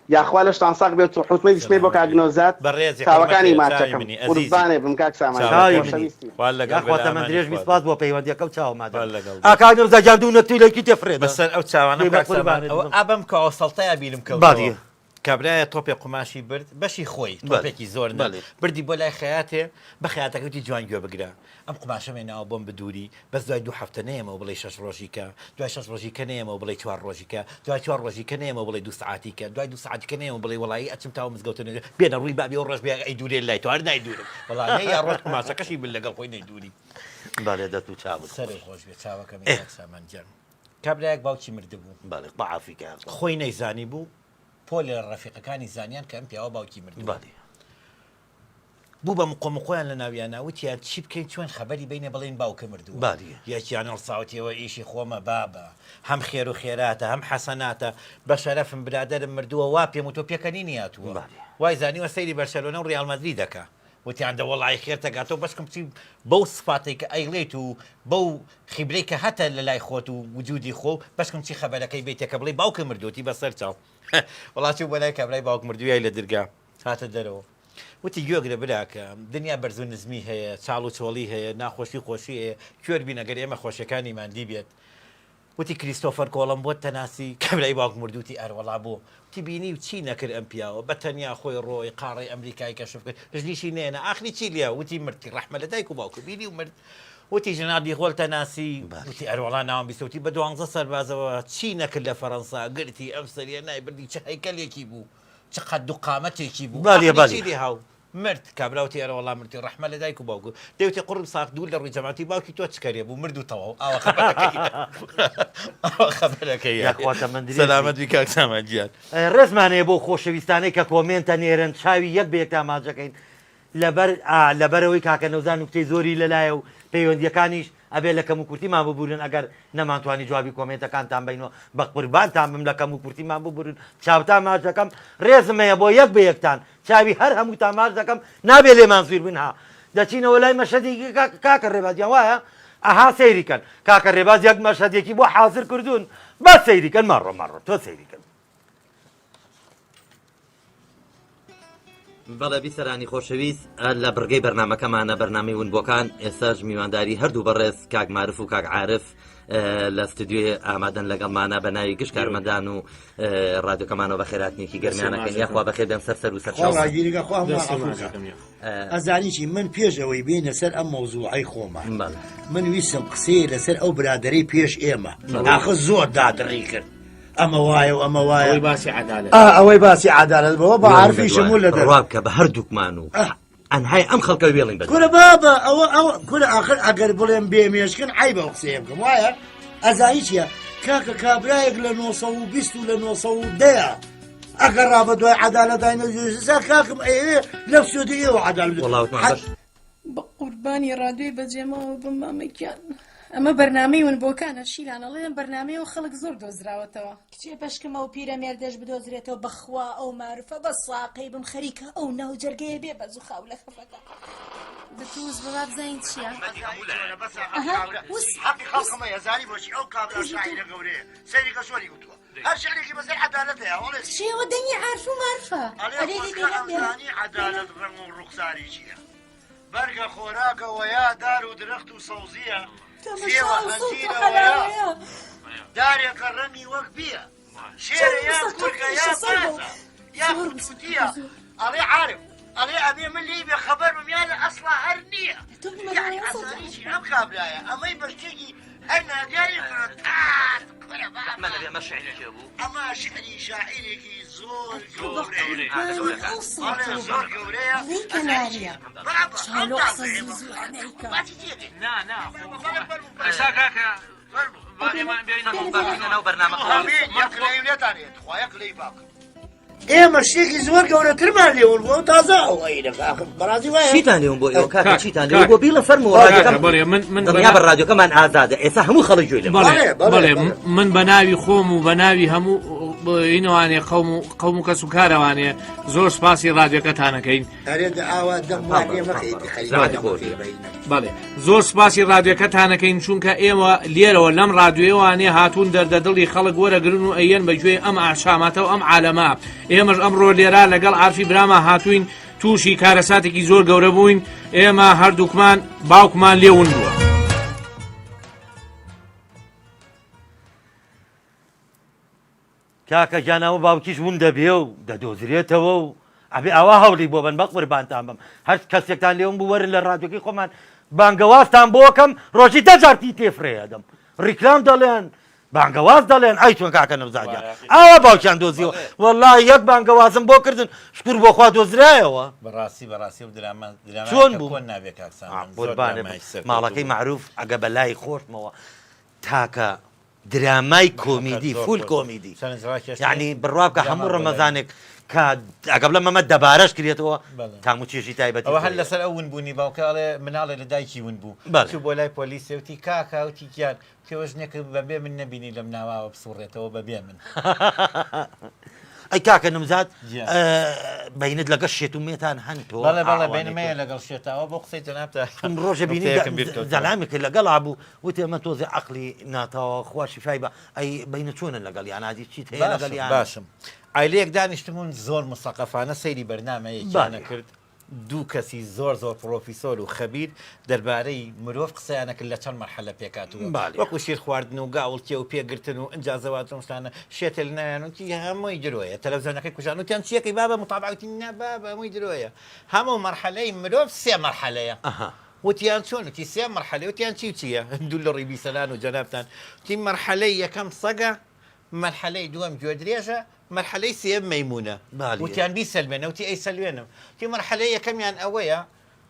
یاخوا لەشتان ساغ بێت و حوتمەی بۆ سەلامەت کاک بی نەوزاد بەڕێزی چاوەکانی حورمەتێ چاوی ماچەکەم منی ئەزیزی قوربانێ بم کاک سامان گیان چاوی چاوەکەمی منی خۆشەویستی. خوا لەگەڵ بێ یاخوا لە تەمەن ئامانی درێژ بی خوا سپاس بێ بۆ پەیوەندیەکەو چاوە خوا ماچەکەم لەگەڵ ئا بێ کاک نەوزاد گیان دوو نەکتەی لەکی تێ فرێدە بەسەر ئەو چاوانەم دەی بە کاک سامان قوربانت ئەوە بم ئابەم کەوە سەڵتەیا بیرم کەوتەوە بەڵێ. کابرایە تۆپێ قوماشی برد بەشی خۆی بەلێ تۆپێکی زۆر نا بەلێ. بردی بۆ لای خەیاتێ بە خەیاتەکە وتی جوان گوێ بگرە ئەم قوماشەم هێناوە بۆم بدووری بەس دوای دوو هەفتە نەیەمەوە بڵێی شەش ڕۆژی کە دوای شەش ڕۆژی کە نەیەمەوە بڵێی چوار ڕۆژی کە دوای چوار ڕۆژی کە نەیەمەوە بڵێی دوو سەعاتی کە دوای دوو سەعاتی کە نەیەمەوە بڵێی وەڵایی ئەچم تاوە مزگەوتە نوێژ بێنە ڕووی بابی ئەو ڕۆژ بێ ئەیدوورێ لای تۆ هەر نایدوورم وەڵا نەی یا ڕۆژ قوماشەکەشی برد لەگەڵ خۆی نەیدووری. بەڵێ دەست و چاوت سەرت خۆش. خۆش بێ چاوەکەمی ئێ. کاک سامان گیان. کابرایەک باوکی مردبوو. بەڵێ خوا عافوی کا یاخوا. خۆی نەیزانیبوو پۆلێ لە ڕەفیقەکانی زانیان کە ئەم پیاوە باوکی مردووە. بەڵێ. بوو بە مقۆ مقۆیان لە ناویانا وتیان چی بکەین چۆن خەبەری بەینێ بڵێین باوکە مردووە. بەڵێ. یەکیان هەڵساوتیەوە ئیشی خۆمە بابە هەم خێر و خێراتە هەم حەسەناتە بە شەرەفم برادەرم مردووە وا پێم وتووە پێکەنینی هاتووە. بەڵێ. وای زانیوە سەیری بەرشەلۆنە و ڕیاڵ مەدرید دەکا. وتیان دە وەڵایی خێرتە گاتۆ بەشکم بچی بەو سفاتەی کە ئەیڵێیت و بەو خیبرەی کە هەتە لە لای خۆت و وجودی خۆ بەشکم چی خەبەرەکەی بێتێ کە بڵێی باوکم مردووتی بەسەر چاو وەڵا چوو بۆ لای کابرای باوک مردوویای لە درگا هاتە دەرەوە وتی گوێگرە براکەم دنیا بەرز و نزمی هەیە چاڵ و چۆڵی هەیە ناخۆشی خۆشی هەیە کوێر بین ئەگەر ئێمە خۆشیەکانیمان دیبێت وتی کریستۆفەر کۆڵەمبۆت دەناسی؟ کابرای باوک مرد وتی ئەروەڵا بۆ؟ وتی بینی و چی نەکرد ئەم پیاوە بە تەنیا خۆی ڕۆی قاڕەی ئەمریکای کەشف کرد ژنیشی نەیەنا ئاخری چی لێ وتی مرد ڕەحمە لە دایک و باوکە بینی و مرد وتی ژنرال دیغۆل دەناسی؟ وتی ئەروەڵا ناوم بیستە وتی بە دوانزە سەربازەوە چی نەکرد لە فەرەنسا گرتی ئەم سەریە نای بردی چ هەیکەلێکی بوو چ قەد و قامەتێکی بوو بەڵێ ئاخری بەڵێ. چی لێ هاو مرد کابرا وتی ئەرە وەڵا مردی ڕەحمە لە دایک و باوک دەی وتی قوڕم ساغ دوور لە ڕووی جەماعەتی باوکی تۆ چ کەرێ بوو مرد و تەواو ئاوا خەبەرەکەی ئاوا خەبەرەکەی یاخوا تەمەن درێژ سەلامەت بی. بی کاک سامان گیان. ڕێزمان هەیە بۆ خۆشەویستانەی کە کۆمێنت ئەنێرن چاوی یەک بە یەکتان ماچ دەکەین لەبەر ئا لەبەرئەوەی کاکە نەوزاد نوکتەی زۆری لەلایە و پەیوەندیەکانیش ئەبێ لە کەموکورتیمان ببورن ئەگەر نەمانتوانی جوابی کۆمێنتەکانتان بەینەوە بەقوربانتان بم لە کەموکورتیمان ببورن چاوتان ماچ دەکەم ڕێزم هەیە بۆ یەک بە یەکتان چاوی هەر هەمووتان ماچ دەکەم نابێ لێمان زویر بن ها دەچینەوە لای مەشهەدێکی کاکە ڕێباز گیان وایە ئەها سەیری کەن کاکە ڕێباز یەک مەشهەدێکی بۆ حازر کردوون بەس سەیری کەن مەڕۆ مەڕۆ تۆ سەیری کەن. بەڵێ بیسەرانی خۆشەویست لە بڕگەی بەرنمەکەمانە بەرنامەی ونبووەکان ئێستاش میوانداری هەردوو بەڕێز کاک مارف و کاک عارف لە ستودیۆی ئامادەن لەگەڵمانە بە ناوی گشت کارمەندان و ڕادیۆکەمانەوە بەخێراتنێکی گەرمیانەکەن یاخوا بەخێر بێن سەر سەر و سەر خوا ڕاگیریکە خوا هەمووان عەفو کە. ئەزانی چی من پێش ئەوەی بێینە سەر ئەم مەوزوعەی خۆمان من ویستم قسەیە لەسەر ئەو برادەرەی پێش ئێمە ئاخر زۆر دادڕی کرد ئەمە وایە و ئەمە وایە ئەوەی باسی عەدالەت ئا ئەوەی باسی عەدالەت بەوە بە عارفیشم و لە دەر ڕوا بکە بە هەردووکمان و ئەنهای ئەم خەڵکە وێڵین بە کورە بابە ئەوە ئەوە کورە ئاخر ئەگەر بڵێم بێ مێشکن عەیبە ئەو قسەیە بکەم وایە ئەزانی چییە کاکە کابرایەک لە 920 و لە 910 ئەگەر ڕا بە دوای عەدالەت داینە کاکم ئەیەوێ لەو سوێدی ئێوە عەدالەت وەڵا وتمان بەش بە قوربانی ڕادیۆی بەجێماوە بم مامە گیان ئەمە بەرنامەی ونبووەکانە شیلان ئەڵێ لەم بەرنامەیەوە خەڵک زۆر دۆزراوەتەوە. کچێ بەشکم ئەو پیرەمێردەش بدۆزرێتەوە بەخوا ئەو مارفە بە ساقەی بم خەریکە ئەو ناو جەرگەیە بێ بە زوخاو لە خەفەتە. دەتووس بە با بزانین چییە؟ ئەها وس حەقی خەڵکمە هەزاری بۆچی ئەو کابرا شاعیرە گەورەیە سەیری کە چۆنی وتووە هەر شعرێکی بەسەر عەدالەت هەیە ئەڵێ چیەوە دەنگی عارف و مارفە ئەڵێ خۆزگە ئەمزانی عەدالەت ڕەنگ و ڕوخساری چییە بەرگە خۆراکە وەیا دار و درەخت و سەوزییە سێوە هەنجیرە وەیا دارێکە ڕەنگی وەک بییە شێرە یا کورکە یا بازە یا خوتوتیە ئەڵێ عارف ئەڵێ ئەبێ من لێی بێ خەبەر بم یا لە ئەسڵا هەر نییە یعنی ئەزانی چی ئەم کابرایە ئەمەی بە شتێکی هەر نادیاری کورە تات کورە بابا ئەمە نەبێ ئەمە شعری کێ بوو؟ ئەمە شعری شاعیرێکی زۆر گەورەیە ئەڵێ زۆر گەورەیە ئەزانی چی بابا ئەم تازەیە باسی چی ئەکەی نا نا ئێستا کاکە ئێمە شتێکی زۆر گەورەترمان لێ ون بوو تازە ئەو ئەینەکە ئاخر بەڕازی وایە چیتان لێون بۆ ئێوە کاکە چیتان لێون بۆ بیڵە فەرموو ڕادیۆکەم بەڵێ من من دڵنیا بە ڕادیۆکەمان ئازادە ئێستا هەموو خەڵک گوێی لێ بەڵێ بەڵێ من بە ناوی خۆم و بە ناوی هەموو ئینەوانێ قەوم و قەوم و کەس و کارەوانێ زۆر سپاسی ڕادیۆکەتانەکەین ئەرێ دە ئاوا دەم وا لێ مەکە ئیدی خەریکە دەم مەکەی بەینە. بەڵێ زۆر سپاسی ڕادیۆکەتانەکەین چونکە ئێوە لێرەوە لەم ڕادیۆیەوانێ هاتوون دەردە دڵی خەڵک وەرەگرن و ئەیەن بە گوێی ئەم ئاشاماتە و ئەم عالەمە ئێمەش ئەمڕۆ لێرە لەگەڵ عارفی براما هاتووین تووشی کارەساتێکی زۆر گەورە بووین ئێمە هەردووکمان باوکمان لێ ون بووە. کاکە گیان ئەوە باوکیش ون دەبێ و دەدۆزرێتەوە و ئەبێ ئاوا هەوڵی بۆ بن بەقوربانتان بم هەر کەسێکتان لێوم بوو وەرن لە ڕادیۆکەی خۆمان بانگەوازتان بۆکەم ڕۆژی دە جار تی تێفرێ ئەدەم ڕیکلام دەڵێن بانگەواز دەڵێن ئەی چۆن کاکە نەوزاد گیان ئاوا باوکیان دۆزیەوە وەڵا یەک بانگەوازم بۆ کردن شکور بۆ خوا دۆزرایەوە بەڕاستی بەڕاستی ئەو دراما دراما چۆن بوو کۆن نابێ کاک سامان زۆر قوربانت درامای سەرکەوتوو ماڵەکەی بوو. مەعروف ئەگە بەلای خۆشمەوە تاکە درامای کۆمیدی فول کۆمیدی یعنی بڕوا بکە هەموو ڕەمەزانێک کە ئەگە بڵێم ئەمە دەبارەش کرێتەوە تام و چێژی تایبەتی ئەوە هەر لەسەر ئەو ونبوونی باوکە ئەڵێ مناڵێ لە دایکی ون بوو چوو بۆ لای پۆلیسێ وتی کاکە وتی گیان تێوە ژنێک بەبێ من نەبینی لەم ناواوە بسوڕێتەوە بەبێ من ئەی کاکە نمزاد بینت لەگەڵ شێت و مێتان هەن تۆ بەڵێ بەڵێ بینم هەیە لەگەڵ شێتاوە بۆ قسەی جەنابتە ڕۆژە بینی زەلامێک لەگەڵا بوو وتی ئەمە تۆزێ عەقڵی ناتەواوە خوا شیفای بە ئەی بینە چۆنن لەگەڵیان ئادی چیت هەیە باشم لەگەڵیان باشم عایلەیەک دانیشتبوون زۆر مسەقەفانە سەیری بەرنامەیەکیان بەڵێ. ئەکرد دوو کەسی زۆر زۆر پڕۆفیسۆر و خەبیر دەربارەی مرۆڤ قسەیان ئەکرد لە چەند مەرحەلە پێکهاتووە بەڵێ. وەکو شیر خواردن و گاوڵکێ و پێگرتن و ئنجا زەواج و ئەم شتانە شێتێ لە ناویان وتی هەمووی درۆیە تەلەفزیۆنەکەی کوژان وتیان چیەکەی بابە متابعە وتی نا بابە هەمووی درۆیە هەموو مەرحەلەی مرۆڤ سێ مەرحەلەیە ئەها. وتیان چۆن؟ وتی سێ مەرحەلەیە. وتیان چی و چییە؟ دوو لڕی بیسەلان و جەنابتان. وتی مەرحەلەی یەکەم سەگە، مەرحەلەی دووەم گوێدرێژە، مەرحەلەی سێیەم مەیموونە. وتیان بیسەلمێنە. وتی ئەیسەلوێنم. وتی مەرحەلەی یەکەمیان ئەوەیە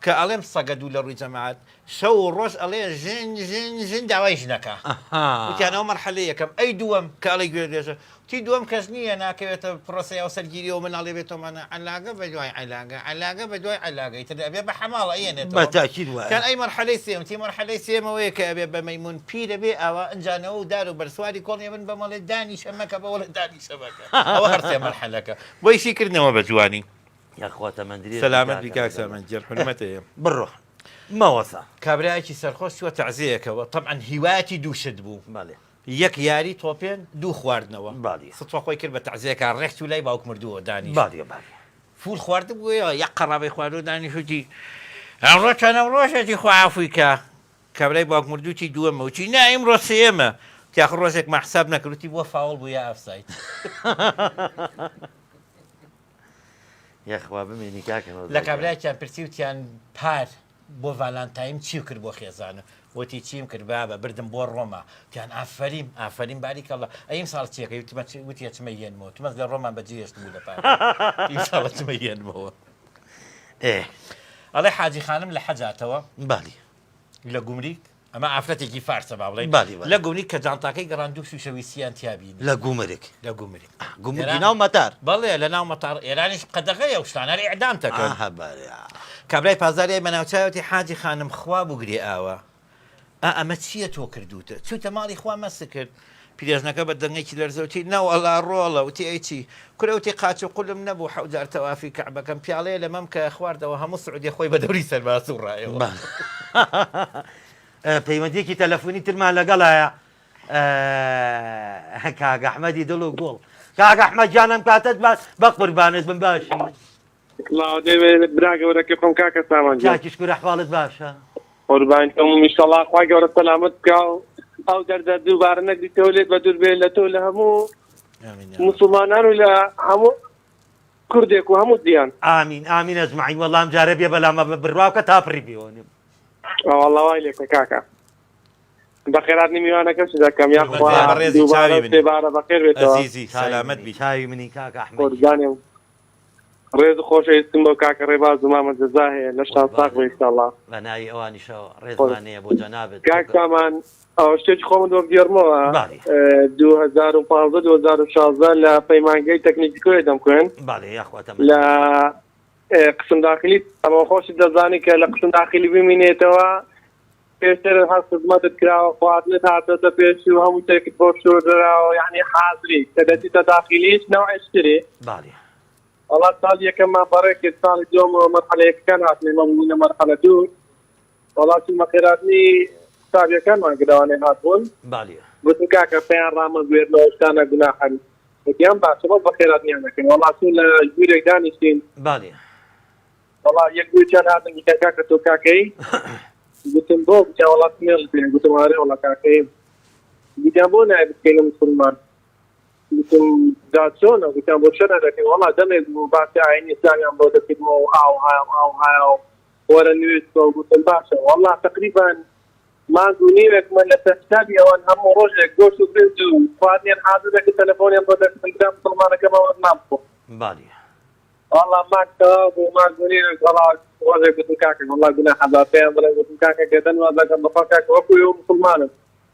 کە ئەڵێم سەگە دوو لە ڕووی جەماعەت شەو و ڕۆژ ئەڵێ ژن ژن ژن داوای ژنەکە. وتیان ئەوە مەرحەلەی یەکەم. ئەی دووەم کە ئەڵێ گوێدرێژە؟ تی دووەم کەس نییە ناکەوێتە پرۆسەی هاوسەرگیریەوە مناڵی بێتەوە مانا عەلاگە بە دوای عەلاگە عەلاگە بە دوای عەلاگە ئیتر ئەبێ بە حەماڵ ئەیەنێتەوە بە تاکید وایە. کان ئەی مەرحەلەی سێیەم تی مەرحەلەی سێیەم ئەوەیە کە ئەبێ بە مەیموون پیرە بێ ئاوا ئنجا نەوە و دار و بەر سواری کۆڵ ئەبن بە مەڵێ دانیشە مەکە بە وەڵێ دانیشە مەکە ئەوە هەر سێ مەرحەلەکە بۆی شیکردنەوە بە جوانی. یاخوا تەمەن درێژ بی سەلامەت بی کاکە کاک نەزەر. سامان گیان حورمەت هەیە. بڕۆ مەوەسە. کابرایەکی سەرخۆش چووە تەعزیەیەکەوە تەبعەن هیوایەتی دوو شت بوو. بەڵێ. یەک یاری تۆپێن دوو خواردنەوە بالیە. سوتفە خۆی کرد بە تەعزیەکە ڕێک چوو لای باوک مردووە دانیشت. بالیە بالیە. فول خواردبوویەوە یەک قەڕابەی خواردوو دانیشت وتی ئەمڕۆ چەنەم ڕۆژێتی خوا عەفووی کا کابرای باوک مردوو وتی دووەمە وتی نا ئیمڕۆ سێیەمە وتی ئاخر ڕۆژێکمان حساب نەکرد وتی بۆ فاوڵ بوو یا ئافساید. یاخوا بمێنی کاکە نۆزدە لە گیان. کابرایەکیان پرسی وتیان پار بۆ ڤالانتایم چیو کرد بۆ خێزانت؟ وتی چیم کرد بابە بردم بۆ ڕۆما. وتیان ئافەریم ئافەریم باریکەڵا. ئەی ئیمساڵ چی ئەکەی؟ وتم وتی ئەچمە یەنمەوە. وتم بەس لە ڕۆما بەجێ هێشتبوو لە پاریس. ئیمساڵ ئەچمە یەنمەوە. ئێ. ئەڵێ حاجی خانم لە حەج هاتەوە. بەڵی. لە گومریک ئەمە ئافرەتێکی فارسە با بڵێین. بەڵی بەڵی. لە گومریک کە جانتاکەی گەڕان دوو شووشە ویسییان تیا بینی. لە گومرک. لە گومرک. گومرکی ناو مەتار. بەڵێ لە ناو مەتار ئێرانیش قەدەغەیە ئەو شتانە هەر ئیعدام تەکەن. ئاها بەرێ. کابرای پاسداری ئەی بەناوچاوی وتی حاجی خانم خوا بگرێ ئاوا ئا ئەمە چییە تۆ کردووتە چوویتە ماڵی خوا مەست کرد. پیرێژنەکە بە دەنگێکی لەرزە وتی، نەوەڵا ڕۆڵە، وتی، ئەی چی؟ کورە وتی، قاچ و قولم نەبوو حەوجار تەوافی کەعبەکەم، پیاڵەیە لە مەمکە خواردەوە هەموو سعودیە خۆی بە دەوری سەرما سوڕایەوە. پەیوەندیەکی تەلەفۆنی ترمان لەگەڵایە کاک ئەحمەدی دڵ و گوڵ. کاک ئەحمەد گیان ئەم کاتەت باش بەقوربانت بم باشی؟ سڵاو دەوێ برا گەورەکەی خۆم کاکە سامان گیان. چاکی شکور ئەحواڵت باشە؟ قوربانی تۆم ئیشەڵا خوای گەورە سەلامەت بکا و ئەو دەردە دووبارە نەگریتەوە لێت بەدوور بێ لە تۆ لە هەموو موسڵمانان و لە هەموو کوردێک و هەموو جیهان. ئامین ئامین ئەجمەعین وەڵا ئەم جارە بێ بەلامە بڕوا بکە تا پڕی بێوەنم. وەڵا وای لێ بکە کاکە. بەخێراتنی میوانەکەش دەکەم یاخوا بەڕێزی دووبارە چاوی منی سێبارە بەخێر بێتەوە. ئەزیزی سەلامەت بی. چاوی منی کاکە ئەحمەد گیان. قوربانیم ڕێز و خۆشەویستیم بۆ کاکە ڕێباز و مامە جەزا هەیە لەشتان ساغ بێ ئیشاڵا. بە ناوی ئەوانیشەوە ڕێزمان هەیە بۆ جەنابت. کاک سامان ئەوە شتێکی خۆمت بۆ بگێڕمەوە 2015 2016 لە پەیمانگەی تەکنیکی کۆیە دەمخوێند بەڵێ یاخوا تەمەن لە قسم داخلی ئەمە خۆشت دەزانی کە لە قسم داخلی بمینێتەوە پێشتر هەر خزمەتت کراوە خواردنت هاتۆتە پێش و هەموو شتێکت بۆ شۆردراوە یعنی حازری کە دەچیتە داخلیش نەوعێک تری بەڵێ. وەڵا ساڵی یەکەممان بەڕێ کرد ساڵی دووەم مەرحەلە یەکەکان هاتن ئێمە بووینە مەرحەلە دوو وەڵا چوومە خێراتنی قوتابیەکانمان کرد ئەوانەی هاتبوون بەڵێ. گوتم کاکە پێیان ڕامەگوێرن ئەو شتانە گوناحن وتیان باشە بەس بەخێراتنیان دەکەین وەڵا چوون لە ژوورێک دانیشتین بەڵێ. وەڵا یەک دووکیان هاتن گوتیان کاکە تۆ کاکەی گوتم بۆ گوتیان وەڵا سمێڵ پێ گوتم ئارێ وەڵا کاکەیم گوتیان بۆ نایە بکەینە مسلمان گوتم دا چۆنە گوتیان بۆ چۆنە دەکەین وەڵا دەمێک بوو باسی ئاینی ئیسلامیان بۆ دەکردمەوە و ئاو هایا و ئاو هایا و وەرە نوێژ بکە و گوتم باشە وەڵا تقریبا مانگ و نیوێک من لەسەر حسابی ئەوان هەموو ڕۆژێک گۆشت و برنج و خواردنیان حازر دەکرد تەلەفۆنیان بۆ دەکردم برا مسلمانەکەم ئەوە نان بخۆ بەڵێ وەڵا مانگ تەواو بوو مانگ و نیوێک وەڵا ڕۆژێک گوتم کاکە وەڵا گوناحە با پێیان بڵێم گوتم کاکە گەردەن واز دەکەم بەخوا کاکە وەکو ئێوە موسڵمانن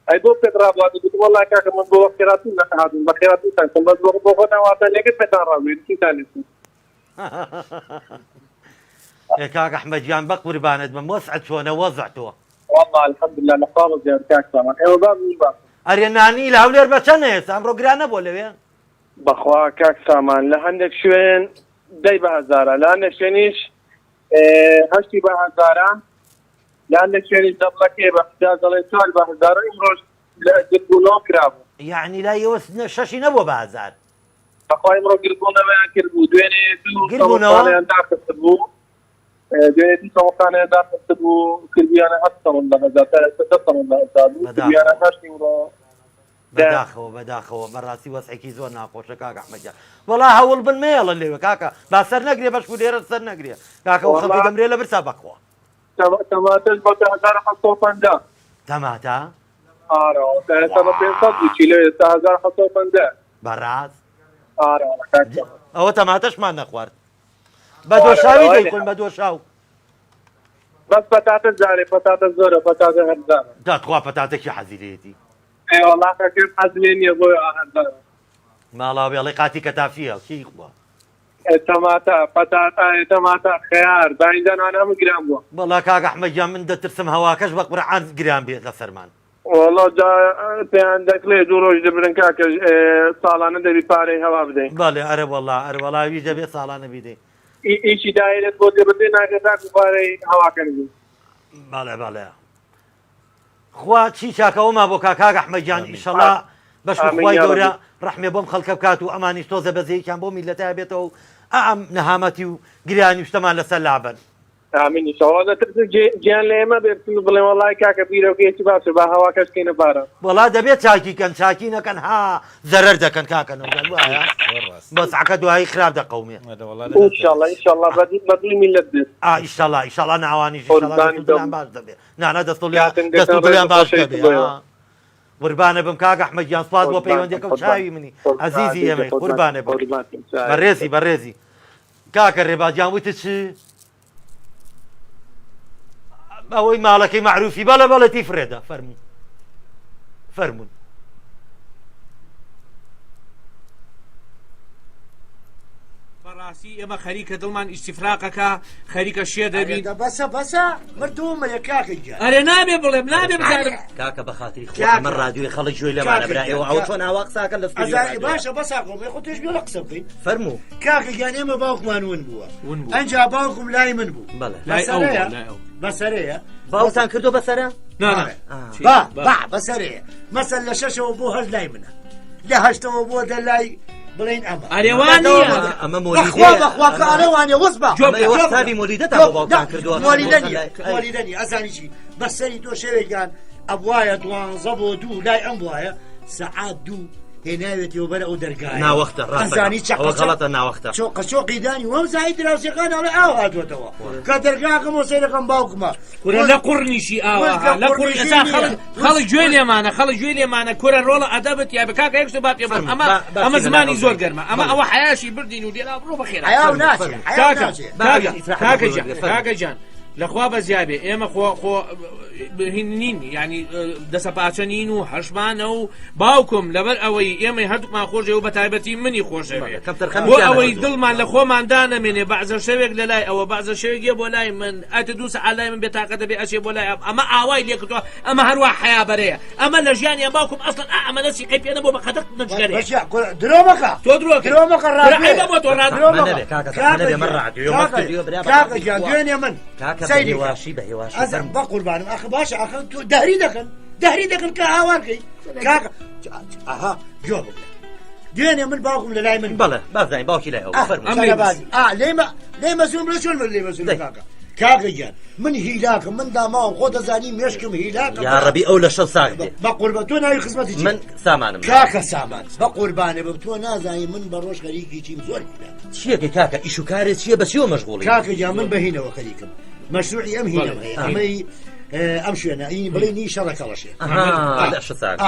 ئەی بۆ پێت ڕابواردی گوتم وەڵا کاکە من بۆ بەخێراتون نەهاتووم بەخێراتونتان کەم بەس بۆ بۆ خۆتان واتان لێکرد پێتان ڕابوێری چیتان لێ بکەم ئێ کاک ئەحمەد گیان بەقوربانت بم وەزعت چۆنە وەزع تۆ؟ وەڵا الحمدللە لە خوا بەزیاد کاک سامان ئێوە باش من باشم. ئەرێ نانی لە هەولێر بە چەنە ئێستا ئەمڕۆ گران نەبووە لەوێ؟ بەخوا کاک سامان لە هەندێک شوێن دەی بە هەزارە لە هەندێک شوێنیش هەشتی بە هەزارە لە هەندێک شوێنیش دەبڵەکەی بە حجاز دەڵێ چوار بە هەزارە ئیمڕۆژ لە گردبوونەوە کرابوو. یەعنی لای ئێوە شەشی نەبووە بە هەزار؟ بەخوا ئیمڕۆ گردبوونەوەیان کردبوو دوێنێ دوو گربوونەوە؟ سەوزخانەیان داخستبوو دوێنێ دوو سەوزخانەیان داخستبوو کردویانە هەشت سەوز بە هەزار تا ئێستا دە سەوز بە هەزار بوو کردویانە هەشت ئیمڕۆ بەداخەوە بەداخەوە بەڕاستی وەزعێکی زۆر ناخۆشە کاک ئەحمەد گیان وەڵا هەوڵ بن مەیەڵن لەوێ کاکە با سەر نەگرێ بەشکو لێرە سەر نەگرێ کاکە و خەڵکی دەمرێ لە برسا بەخوا تەماتەش بۆتە 1750 تەماتە ئارە تا ئێستا بە 500 بوو کیلۆ ئێستا 1750 بەڕاست ئارە ئەوە تەماتەشمان نەخوارد بە دۆشاوی دەیخۆین بە دۆشاو بەس پەتاتە جارێ پەتاتە زۆرە پەتاتە هەرزانە داخوا پەتاتەکی حەزی لێیەتی ئەی وەڵا کەس حەز لێ نییە بۆیە هەرزانە ماڵاوی ئەڵێ قاتی کەتافیە کی خوا تەماتە پەتاتە تەماتە خەیار باینجان ئەوانە هەموو گران بووە وەڵا کاک ئەحمەد گیان من دەترسم هەواکەش بە قورعان گران بێت لەسەرمان وەڵا جا پێیان دەکڵێ دوو ڕۆژ دەبرن کاکە ساڵانە دەبی پارەی هەوا بدەین بەڵێ ئەرە وەڵا ئەرە وەڵا وی دەبێت ساڵانە بیدەین ئیشی دایرەت بۆ جێبەجێ ناکرێت تاکو پارەی هەواکە ندەین بەڵێ بەڵێ خوا چی چاکەوەما بۆ کا کاک ئەحمەد گیان ئیشەڵا بەش خوای گەورە ڕەحمێ بۆم خەڵکە بکات و ئەمانیش تۆزە بەزەیەکیان بۆ میلەتە بێتەوە و ئەم نەهامەتی و گرانی و شتەمان لەسەر لابەن. ئامین ئیشەڵا دەترسم گیان لە ئێمە بێ بچن و بڵێن وەڵای کاکە بیرۆکەیەکی باشە با هەواکەش بکەینە پارە. وەڵا دەبێت چاکی کەن چاکی نەکەن ها زەرەر دەکەن کاکە نەوزاد وایە وەزعەکە دوایی خراپ دەقەومێ. ئینشەڵا ئینشەڵا بە دڵی میللەت بێت. ئا ئیشەڵا ئیشەڵا ناوانیش ئیشەڵا دەست و دڵیان باش دەبێ. نانا دەست و دەست و دڵیان باش دەبێ قوربانە بم کاک ئەحمەد گیان سوپاس بۆ پەیوەندیەکە و چاوی منی ئەزیزی ئێمەی قوربانە بم بەڕێزی بەڕێزی کاکە ڕێباز گیان وتت چ ئەوەی ماڵەکەی معروفی بەڵێ بەڵێ تی فرێدا فەرموو فەرمونون بەڕاستی. بەڕاستی ئێمە خەریکە دڵمان ئیستیفراقەکە خەریکە شێ دەبین. دە بەسە بەسە مردوومە یە کاکە گیان. ئەرێ نابێ بڵێم نابێ بزانم. کاکە بە خاتری خوا ئەمە ڕادیۆی خەڵک گوێی لەمانە برا ئێوە ئەوە چۆن ئاوا قساکەن لە ستۆدیۆی ئەزانی ڕادیۆ. باشە بەسا خۆم ئێ خۆ تۆش بێ لە قسە بکەین. فەرموو. کاکە گیان ئێمە باوکمان ون بووە. ون بووە. ئەنجا باوکم لای من بوو. بەڵێ. لای ئەو بووە، بەسەرەیە لای ئەو. بەسەرەیە. باوکتان کردووە بەسەرە؟ نا نا. با با بەسەرەیە. مەسەل لە شەشەوە بۆ هەشت لای منە. لە هەشتەوە بۆ دە لای بڵێن ئەمە ئەرێ وا نییە. ئەمە بەخوا مۆلیدەیە. بەخوا کە ئەرێ وانیە وەس بە. ئەمە ئێوە حسابی مۆلیدەتان بۆ باوکتان کردووە. مۆلیدە نییە مۆلیدە نییە ئەزانی چی بەسەری تۆ شەوێکیان ئەبوایە دوانزە بۆ دوو لای ئەم بوایە سەعات دوو هێناوێتیەوە بەر ئەو دەرگایە ناوەختە ڕاستە ئەزانی چەقە ئەوە غەڵەتە ناوەختە چۆقە چۆقی دانی وەم زای دراوسێکان ئەڵێ ئاو هاتووەتەوە کە دەرگاکەم بۆ سەیرەکەم باوکمە کورە لە قوڕنیشی ئاوا لە قوڕ ئێستا خەڵک خەڵک گوێ لێمانە خەڵک گوێ لێمانە کورە ڕۆڵە ئەدەبت یا بە کاکە یەک شتە با پێ بڵێم ئەمە ئەمە زمانی زۆر گەرمە ئەمە ئەوە حەیاشی بردین و لێرا بڕۆ بەخێرا حەیا و ناچێ، حەیا و کاکە ناچێ. کاکە کاکە گیان کاکە گیان لەخوا بەزیابێ ئێمە خۆ خۆ هین نین یعنی دەسەپاچە نین و هەشمانە و باوکم لەبەر ئەوەی ئێمەی هەردووکمان خۆشێ و بە تایبەتی منی خۆشەوێ کەمتەرخەمی بۆ تیا ئەوەی نەکردووە. دڵمان لە خۆمان دانەمێنێ بەعزە شەوێک لە لای ئەوە بەعزە شەوێک یە بۆ لای من ئەتە دوو سەعات لای من بێتاقەتە بێ ئەچێ بۆ لای ئەم ئەمە ئاوای لێ کردووە ئەمە هەروا حەیابەرەیە ئەمە لە ژیانیان باوکم ئەسڵەن ئا ئەمە نەسی قەی پێ نەبووە بە قەدەق نەجگەرەیە بەشیا کورە درۆ مەکە تۆ درۆ ئەکەی. درۆ مەکە کورە ڕادوێ عەیبە بۆ تۆ ڕاد درۆ مە مەکە نەبێ کاکە کاکە مە نەبێ من گیان ڕادیۆ مە کاکە ستۆدیۆ برا بە کاکە خاتری گیان خوا. دوێنێ من کاکە بە سەیری کە. هێواشی بە هێواشی ئەزم فەرموو. بە قوربانم ئەخ باشە ئەخ تۆ دەهری دەکەن دەهری دەکەن کە هاوار کەی کاکە ئەها گوێ بگرە دوێنێ من باوکم لە لای من بوو. بەڵێ بازانی باوکی لای ئەو ئاه، فەرموو. ئەمری چەنە بازی. ئا لێی مە لێی مەزوون بڵێ چۆن من لێی مەزوونم دەی. کاکە کاکە گیان من هیلاکم من داماوم خۆ دەزانی مێشکم هیلاکە یا ڕەبی ئەو لە شەو ساغ بێ بە قوربان تۆ ناوی خزمەتی چییە؟ من سامانم کاکە سامان بە قوربانێ بم تۆ نازانی من بە ڕۆژ خەریکی چیم زۆر هیلاکم چیەکەی کاکە ئیش و کارێ چییە بە چیەوە مەشغوڵی کاکە گیان من بە هینەوە خەریکم مەشروعی ئەم هینەم هەیە ئەمەی ئەم شوێنە ئینی بڵێ نی شەڕە کەڵەشێ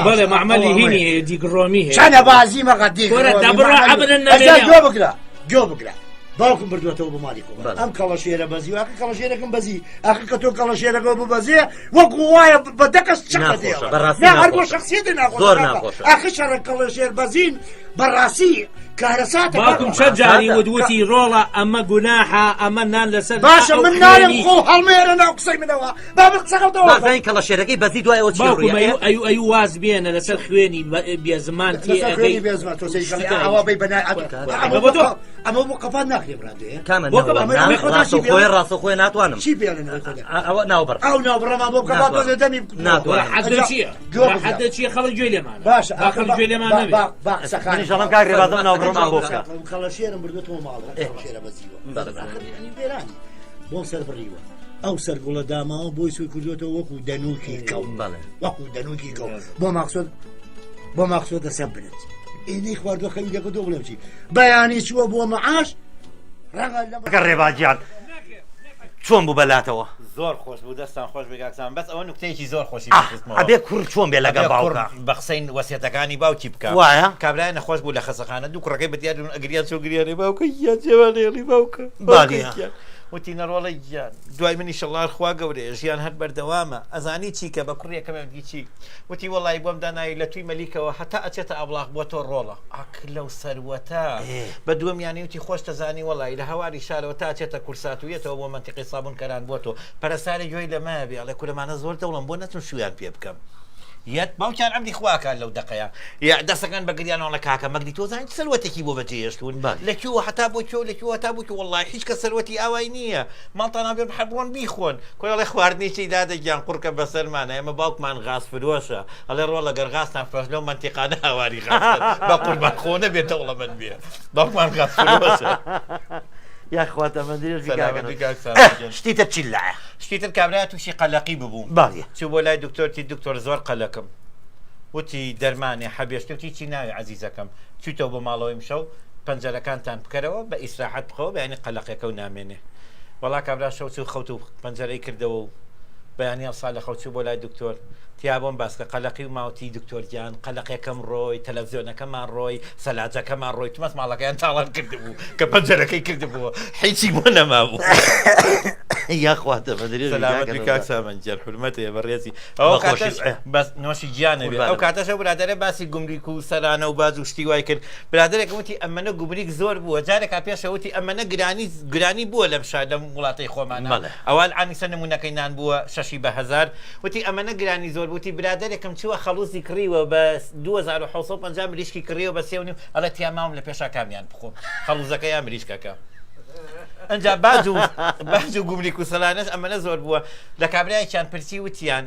بەڵێ معمەلی هینی هەیە دیگڕۆمی هەیە چەنە بازی مەغە کورە دەبڕۆ عەبرن نەمێنێ. گوێ بگرە گوێ بگرە باوکم بردوێتەوە بۆ ماڵی خۆم ئەم کەڵەشێرە بەزی واکە کەڵەشێرەکەم بەزی ئاخر کە تۆ کەڵەشێرەکەەوە ببەزێ وەکو وایە بە دەکەس ناخۆشە، بەڕاستی نا هەر بۆ ناخۆشە. شخصیت ناخۆشە زۆر کاکە. ناخۆشە. ئاخر شەڕە کەڵەشێر بەزین بەڕاستی کارەساتە باوکم کاکە. چەند جاری وت وتی ڕۆڵە ئەمە گوناحە ئەمە نان لەسەر باشە ئەو من نارم خوێنی خۆ هەڵمێرە ناو قسەی منەوە با من قسەکەم تەواو بکەم. بازانی کەڵەشێرەکەی بەزی دوای ئەوە چی باوکم ڕوویە؟ ئەیو ئەیو ئەیو واز بێنە لەسەر خوێنی بێزمان تێ لەسەر خوێنی ئەگەی بێزمان تۆ سەیری کەڵێ شتەکانی. ئەوە بەی بەنای ئەمە بۆ تۆ. ئەمە بۆ قەفان ناکرێ برادێ کامە بۆ ناوە؟ کەمە؟ نا، ئەمە خۆتا چی ڕاستەوخۆیە پێڵێن؟ ڕاستەوخۆیە ناتوانم چی پێڵێن ئەوەی خۆتا؟ ئەوە ناوبڕ ئەو ناوبڕەمان بۆ بکە با تۆزێ دەمی بکوتەوە. ناتوانم. حەدە چییە؟ گوێ بگرە. حەدە چییە خەڵک گوێی لێمانە باشە با خەڵک گوێی لێمان نەبێ. با با قسەکان منیش ئەڵێم کاک ڕێبازم ناوبڕەمان بۆ بکە. کەڵەشێرم بردوێتەوە ماڵەوە کەڵەشێرە بەزیوە ئاخر یعنی وێرانی بۆم سەر بڕیوە ئەو سەرگوڵە داماوە بۆی سوور کردوێتەوە وەکو دەنوکی کەو بەڵێ. وەکو دەنوکی کەو بۆ ماقسۆد بۆ ماقسۆدە سەر برنج ئێنەی خواردوە خەوی دەکردەوە بڵێم چی بەیانی چووە بۆ معاش ڕەنگە لەم کاکە ڕێباز گیان چۆن بوو بەلاتەوە؟ زۆر خۆش بوو دەستان خۆش بێ کاک سامان بەس ئەوە نوکتەیەکی زۆر خۆشی ئاه بیرخستمەوە ئەبێ کوڕ چۆن بێ لەگەڵ ئەبێ کوڕ باوکا؟ بە قسەی وەسیەتەکانی باوکی بکا وایە؟ کابرایە نەخۆش بوو لە خەسەخانە دوو کوڕەکەی بە دیار بوون ئەگریان چۆن گریانێ باوکە گیان جێمان هێڵی باوکە باوکە بالیە. گیان وتی نەڕۆڵە گیان دوای من ئیشەڵڵا هەر خوا گەورەیە ژیان هەر بەردەوامە ئەزانی چی کە بە کوڕیەکەم وتی چی وتی وەڵی بۆم دانایی لە توی مەلیکەوە هەتا ئەچێتە ئابڵاخ بۆ تۆ ڕۆڵە ئاک لەو سەروەتە بە دووەمیانی وتی خۆش دەزانی وەڵی لە هەواری شارەوە تا ئەچێتە کورسات و یەتەوە بۆ مەنتیقەی سابوون کەران بۆ تۆ پەرستارێ گوێی لەمە بێ ئەڵێ کورەمانە زۆر دەوڵەم بۆ نەچم شویان پێ بکەم یەت باوکیان عەمری خوا ئەکات لەو دەقەیە یا دەسەکان بە گریان ئەڵێ کاکە مەگری تۆ زانی چ سەروەتێکی بۆ بەجێ هێشتوون لە کوێوە هەتا بۆ کوێ و لە کوێوە هەتا بۆ کوێ وەڵڵاهی هیچ کەس سەروەتی ئاوای نییە ماڵتان ئابێ هەر بڕۆن بیخۆن کورە ئەڵێ خواردنی چی دادە گیان قوڕکە بەسەرمانە ئێمە باوکمان غاز فرۆشە ئەڵێ ڕۆڵە گەر غازتان فرۆشت لەو مەنتیقانە هاواری غاز کەن بە قوربان خۆ نەبێ دەوڵەمەند بێ باوکمان غاز فرۆشە. یاخوا تەمەن درێژ بی کاکە سەلامەتی کاک ئه سامان گیان. شتی تر چی لایە؟ شتی تر کابرا تووشی قەلەقی ببوو بەڵێ. چوو بۆ لای دکتۆر تی دکتۆر زۆر قەلەقم وتی دەرمانێ حەبێشتێ وتی چی ناوێ عەزیزەکەم چوویتەوە بۆ ماڵەوە ئیمشەو پەنجەرەکانتان بکەرەوە بە ئیسراحەت بخەوە بەیانی قەلەقێکەو نامێنێ وەڵا کابرا شەو چوو خەوت و پەنجەرەی کردەوە و بەیانی هەڵسا لە خەو چوو بۆ لای دکتۆر تیا بۆم باسکە قەلەقی و ماوتی دکتۆر گیان قەلەقێکەم ڕۆی تەلەفزیۆنەکەمان ڕۆی سەلاجەکەمان ڕۆی تمەس ماڵەکەیان تاڵان کردبوو کە پەنجەرەکەی کردبووە حیچی بۆ نەمابوو. یاخوا تەمەندرێژ بی سەلامەت کاکە بی کاک نەوزاد. سامان گیان حورمەت هەیە بەڕێزی ئەو بەخۆشی کاتەش بەس نۆشی گیانە بێ ئەو قوربانم. کاتەش ئەو برادەرە باسی گومریک و سەرانە و باج و شتی وای کرد برادەرێکم وتی ئەمەنە گومریک زۆر بووە جارێکا پێشە وتی ئەمەنە گرانی گرانی بووە لەم شار لەم وڵاتەی خۆمانە بەڵێ. ئەوە الان ئیسە نمونەکەی نان بووە شەشی بە هەزار وتی ئەمەنە گرانی زۆر بوو وتی برادەرێکم چووە خەڵوزی کڕیوە بە 2750 مریشکی کڕیوە بە سێ و نیو ئەڵێ تیا ماوم لە پێشا کامیان بخۆم خەڵوزەکە یا مریشکەکە ئەجا باج و باج و گومریک و سەلانەش ئەمەنە زۆر بووە لە کابرایەکیان پرسی وتیان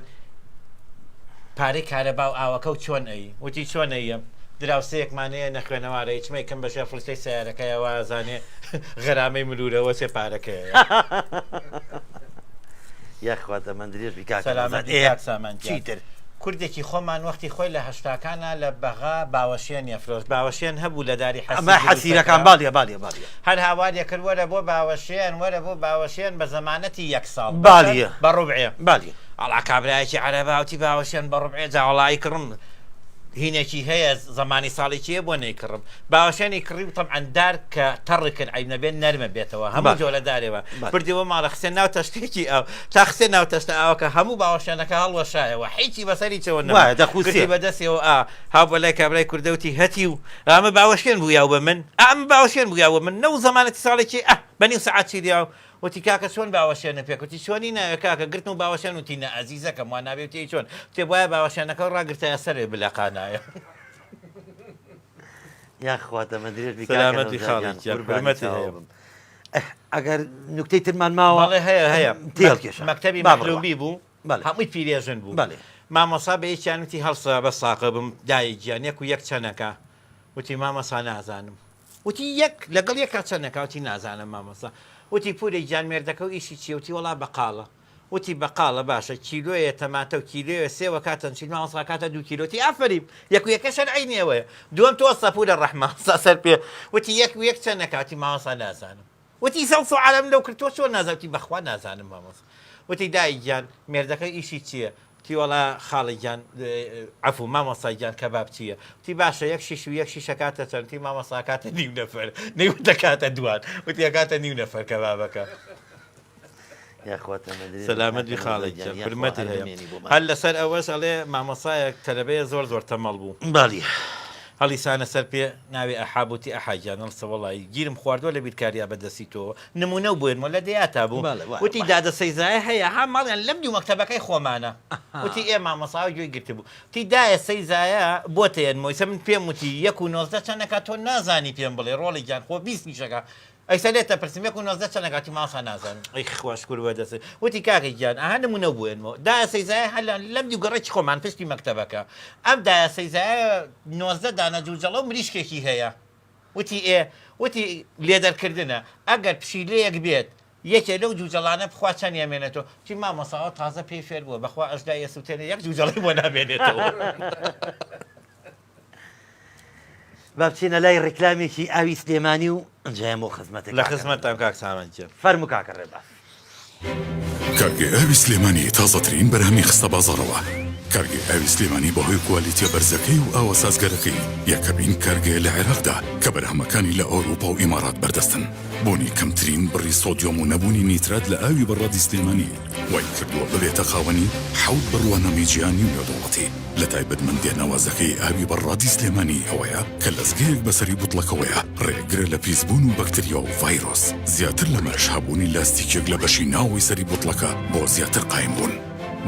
پارەی کارەبا و ئاوەکە و چۆن ئەی وتی چۆن ئەیەم دراوسێیەکمان هەیە نەخوێنەوارە هیچ مەیکەم بە ژێر فڵچەی سەیارەکەیە وازانێ غەرامەی ملورەوە چێ پارەکەیە. یاخوا تەمەن درێژ بی کاکە سەلامەت نەوزاد. بی ئێ کاک سامان گیان. چیتر؟ کوردێکی خۆمان وەختی خۆی لە هەشتاکانا لە بەغا باوەشێن ئەفرۆشت باوەشێن هەبوو لە داری حەسیر ئەمە دروست حەسیرەکان ئەکرا. باڵیە باڵیە باڵیە. هەر هاواری ئەکرد وەرە بۆ باوەشێن وەرە بۆ باوەشێن بە زەمانەتی یەک ساڵ بە چەند؟ باڵیە. بە ڕوبعێ. باڵیە. ئەڵا کابرایەکی عەرەبا وتی باوەشێن بە ڕوبعێ جا وەڵا ئەیکڕم هینێکی هەیە زەمانی ساڵێکی هەیە بۆ نەیکڕم باوەشێنی کڕی و تەبعەن دار کە تەڕ کرد عەیب نەبێ نەرمە بێتەوە هەموو بەڵێ. جۆرە دارێ وە بەڵێ. بردی بۆ ماڵە خستە ناو تەشتێکی ئاو تا خستە ناو تەشتە ئاوەکە هەموو باوەشێنەکە هەڵوەشایەوە حیچی بەسەر هیچەوە نەما وایە دەخوسێ. گرتی بە دەستیەوە ئا هاو بە لای کابرای کوردە وتی هەتیو ئەمە باوەشێن بوو یاو بە من ئا ئەمە باوەشێن بوو یاو بە من نەو زەمانەتی ساڵێکی ئە بە نیو سەعات چی دیاو وتی کاکە چۆن باوەشێنە پێک وتی چۆنی ناوێ کاکە گرتم و باوەشێن وتی نە ئەزیزەکەم وا نابێ وتی ئەی چۆن وتی بوایە باوەشێنەکە ڕاگرتایە سەرێ بلەقانایە. یاخوا تەمەن درێژ بی کاکە سەلامەتی نەوزاد خاڵی گیان گیان قوربانی حورمەتی چاوە هەیە. بم. ئه، ئەگەر نوکتەی ترمان ماوە بەڵێ هەیە هەیە تێڵکێشە مەکتەبی با بڕوا. مەحلوبی بوو بەڵێ. هەمووی پیرێژن بوو بەڵێ. مامۆسا بە یەکیان وتی هەڵسە بە ساقە بم دایە گیان یەک و یەک چەنەکە وتی مامۆسا نازانم وتی یەک لەگەڵ یەکا چەنەکە وتی نازانم مامۆسا وتی پورێ گیان مێردەکەو ئیشی چیە وتی وەڵا بەقاڵە وتی بەقاڵە باشە کیلۆیە تەماتە و کیلۆیە سێوە کاتە چیت مامۆستا کاتە دوو کیلۆ وتی ئافەرین یەک و یەکە شەرعی نیە ئەوەیە دووەم تۆ سەپورە ڕەحمە سا سەر پێ وتی یەک و یەک چەنەکە وتی مامۆستا نازانم وتی سەو سوعالم لەو کرد تۆ چۆن نازانی وتی بەخوا نازانم مامۆستا وتی دایک گیان مێردەکە ئیشی چییە وتی وەڵا خاڵە گیان عەفو مامۆستا گیان کەباب چییە وتی باشە یەک شیش و یەک شیش ئەکاتە چەند وتی مامۆستا ئەکاتە نیو نەفەر نەیوت ئەکاتە دوان وتی ئەکاتە نیو نەفەر کەبابەکە. یاخوا تەمەندرێژ بی سەلامەت کاکە بی نەوزاد خاڵە گیان گیان یاخوا حورمەتت هەر هەیە بمێنی بۆمان. هەر لەسەر ئەوەش ئەڵێ مامۆسایەک تەلەبەیە زۆر زۆر تەمەڵ بوو. بەڵی. هەڵیسانە سەر پێ ناوی ئەحا بوو وتی ئەحا گیان هەڵسە وەڵایی گیرم خواردووە لە بیرکاریا بە دەستی تۆوە نموونە و بۆیەنمەوە لە دێیاتا بوو بەڵێ وایە وتی وایە. دادە سەیزایە هەیە ها ماڵیان لەم دیو مەکتەبەکەی خۆمانە وتی ئێ مامۆستا گوێی گرتبوو وتی دایە سەیزایە بۆتە یەنمەوە ئیسە من پێم وتی یەک و 19 چەنەکە تۆ نازانی پێم بڵێ ڕۆڵی گیان خۆ 20 نیشەکە ئەیسە لێت ئەپرسم یەک و 19 چەنە کاتی مامۆستا نازانم ئەی خوا شکور بە دەست وتی کاکە گیان ئەها نمونە بۆ ئێنمەوە دایە سەیزایە هەر لەم دیو گەڕەکی خۆمان پشتی مەکتەبەکە ئەم دایە سەیزایە 19 دانە جوجەڵە و مریشکێکی هەیە وتی ئێ وتی لێدەرکردنە ئەگەر پشیلەیەک بێت یەکێ لەو جوجەڵانە بخوا چەند ئەمێنێتەوە وتی مامۆستا ئەوە تازە پێی فێر بووە بەخوا ئەژدای ئەسوتێنێ یەک جوجەڵەی بۆ نامێنێتەوە. با بچینە لای ڕیکلامێکی ئاوی سلێمانی و ئەنجا یەمەوە خزمەتت لە خزمەتتام کاک سامان گیان. فەرموو کاکە ڕێباز. کارگەی ئاوی سلێمانی تازەترین بەرهەمی خستە بازاڕەوە. کارگەی ئاوی سلێمانی بەهۆی کوالیتیە بەرزەکەی و ئاوە سازگەرەکەی یەکەمین کارگەیە لە عێراقدا کە بەرهەمەکانی لە ئەوروپا و ئیمارات بەردەستن. بوونی کەمترین بڕی سۆدیۆم و نەبوونی نیترات لە ئاوی بەڕادی سلێمانی وای کردووە ببێتە خاوەنی حەوت بڕوانامەی جیهانی و نێودەوڵەتی. لە تایبەتمەندیە ناوازەکەی ئاوی بەڕادی سلێمانی ئەوەیە کە لەزگەیەک بەسەری بوتڵەکەوەیە ڕێگرە لە پیسبوون و بەکتریا و ڤایرۆس، زیاتر لەمەش هەبوونی لاستیکێک لە بەشی ناوەوەی سەری بوتڵەکە بۆ زیاتر قایم بوون.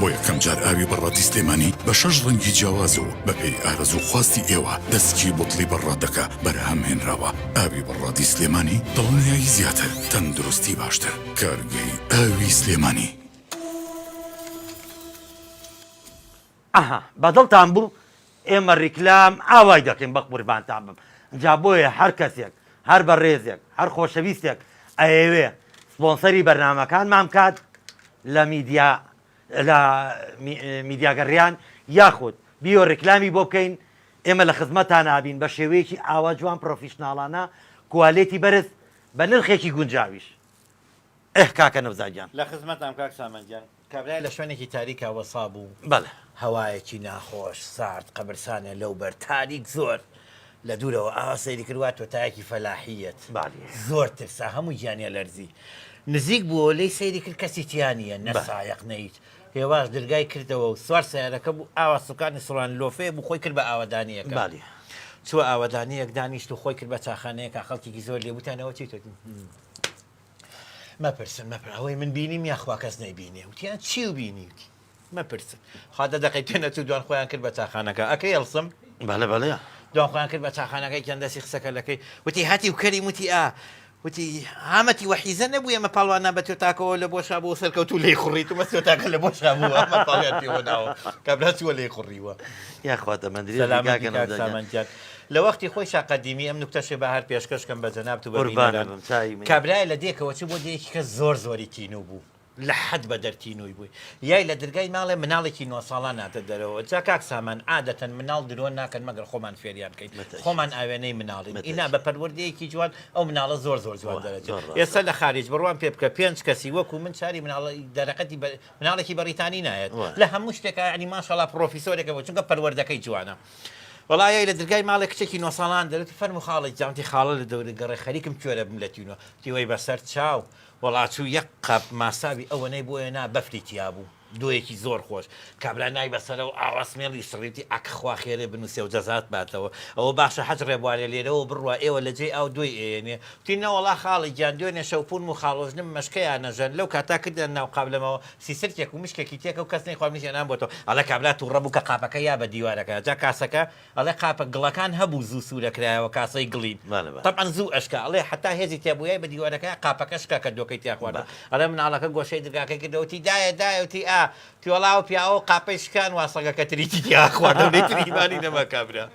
بۆ یەکەم جار ئاوی بەڕادی سلێمانی بە شەش ڕەنگی جیاواز و بەپێی ئارەزوو خواستی ئێوە دەسکی بوتڵی بەڕادەکە بەرهەم هێنراوە. ئاوی بەڕادی سلێمانی دڵنیایی زیاتر، تەندروستی باشتر. کارگەی ئاوی سلێمانی. ئەها بەدڵتان بوو ئێمە ڕیکلام ئاوای دەکەین بەقوربانتان بم جا بۆیە هەر کەسێک هەر بەڕێزێک هەر خۆشەویستێک ئەیەوێ سپۆنسەری بەرنامەکانمان بکات لە میدیا لە میدیاگەڕیان یاخود بیۆ ڕیکلامی بۆ بکەین ئێمە لە خزمەتان ئابین بە شێوەیەکی ئاوا جوان پرۆفیشناڵانە کوالێتی بەرز بە نرخێکی گونجاویش ئه کاکە نەوزاد گیان. لە خزمەتام کاک سامان گیان. کابرای لە شوێنێکی تاریکا وەسا بوو. بەڵێ. هەوایەکی ناخۆش، سارد، قەبرسانێ لەو بەر، تاریک زۆر. لە دوورەوە ئاوا سەیری کرد وا تۆتایەکی فەلاحییەت. بەڵێ. زۆر ترسا، هەموو گیانی ئەلەرزی. نزیک بووەوە لێی سەیری کرد کەسی تیا نییە نە سایەق نە هیچ. هێواش درگای کردەوە و سوار سەیارەکە بوو ئاوا سوکانی سوڕان لۆفەیە بوو خۆی کرد بە ئاوەدانییەکە. چووە ئاوەدانییەک دانیشت و خۆی کرد بە چاخانەیەکا خەڵکێکی زۆر لێ وتیان ئەوە چیتە؟ مەپرسن مەپرسن ئەوەی من بینیم یاخوا کەس نەیبینێ وتیان چی و بینی وتی مەپرسن خوا دە دەقەی پێ نەچوو دوان خۆیان کرد بە چاخانەکە ئەکەی هەڵسم بەڵێ بەڵێ دوان خۆیان کرد بە چاخانەکە یەکیان دەستی خسەکە لەکەی وتی هەتی و کەریم وتی ئا وتی هامەتی وەحیزە نەبوو ئێمە پاڵوان بە تۆتاکەوە لە بۆشا بۆ سەرکەوتوو لێی خوڕیت و مەسۆتاکە لە بۆشا بوو ئەمە پاڵیان پێوە ناوە کابرا چووە لێی خوڕیوە یاخوا تەمەن درێژ بی سەلامەت کاکە بی کاک نەوزاد گیان. سامان گیان لە وەختی خۆیشا قەدیمی ئەم نوکتەشێ با هەر پێشکەش کەم بە جەنابت و بە قوربانت بینەران بم چاوی منی. کابرایە لە دێکەوە چوو بۆ دێیەکی کە زۆر زۆری تینوو بوو لە حەد بەدەر تینووی بووی یای لە درگای ماڵێ مناڵێکی نۆ ساڵان هاتە دەرەوە جا کاک سامان عادەتەن مناڵ درۆ ناکەن مەگەر خۆمان فێریان بکەین خۆمان ئاوێنەی مناڵین ئینا بە پەروەردەیەکی جوان ئەو مناڵە زۆر زۆر جوان دەرەچێ ئێستا لە خارج بڕوام پێ بکە پێنج کەسی وەکو من چاری مناڵ دەرەقەتی مناڵێکی بەڕیتانی نایەت لە هەموو شتێکا یعنی ماشەڵا پرۆفیسۆرێکە بۆ چونکە پەروەردەکەی جوانە وەڵا یای لە درگای ماڵێ کچێکی نۆ ساڵان دەرەوت فەرموو خاڵی گیان وتی خاڵە لە دەورت گەڕێ خەریکم کوێرە بم لە تینوە وتی وەی بەسەر چاو وەڵا چوو یەک قاپ ماساوی ئەوەنەی بۆ هێنا بەفری تیا بوو دۆیەکی زۆر خۆش کابرا نای بەسەرەوە ئاوا سمێڵی سڕی وتی ئەک خوا خێرێ بنووسێ و جەزات باتەوە ئەوە باشە حەج ڕێبوارێ لێرەوە بڕوا ئێوە لە جێی ئاو دۆی ئەیەنێ وتی نەوەڵا خاڵی گیان دوێنێ شەو پوونم و خاڵۆژنم مەشکەیان ئەژەن لەو کاتا کردیان ناو قابلەمەوە سیسرکێک و مشکێکی تێکەو کەس نەیخوارد منیش ئەنام بۆتەوە ئەڵێ کابرا توڕە بوو کە قاپەکە یا بە دیوارەکە جا کاسەکە ئەڵێ قاپە گڵەکان هەبوو زوو سوورە کرایەوە کاسەی گڵین بەڵێ بەڵێ. تەبعەن زوو ئەشکا ئەڵێ حەتا هێزی تیا بوو یای بە دیوارەکەیا قاپەکە شکا کە دۆکەی تیا خواردوە ئەڵێ مناڵەکە گۆشەی درگاکەی کردەوە وتی دایە دایە وتی ئا وتی وەڵا ئەو پیاوە و قاپەی شکان وا سەگەکە تریتی تیا خواردەوە لێی تر ئیمانی نەما کابرا.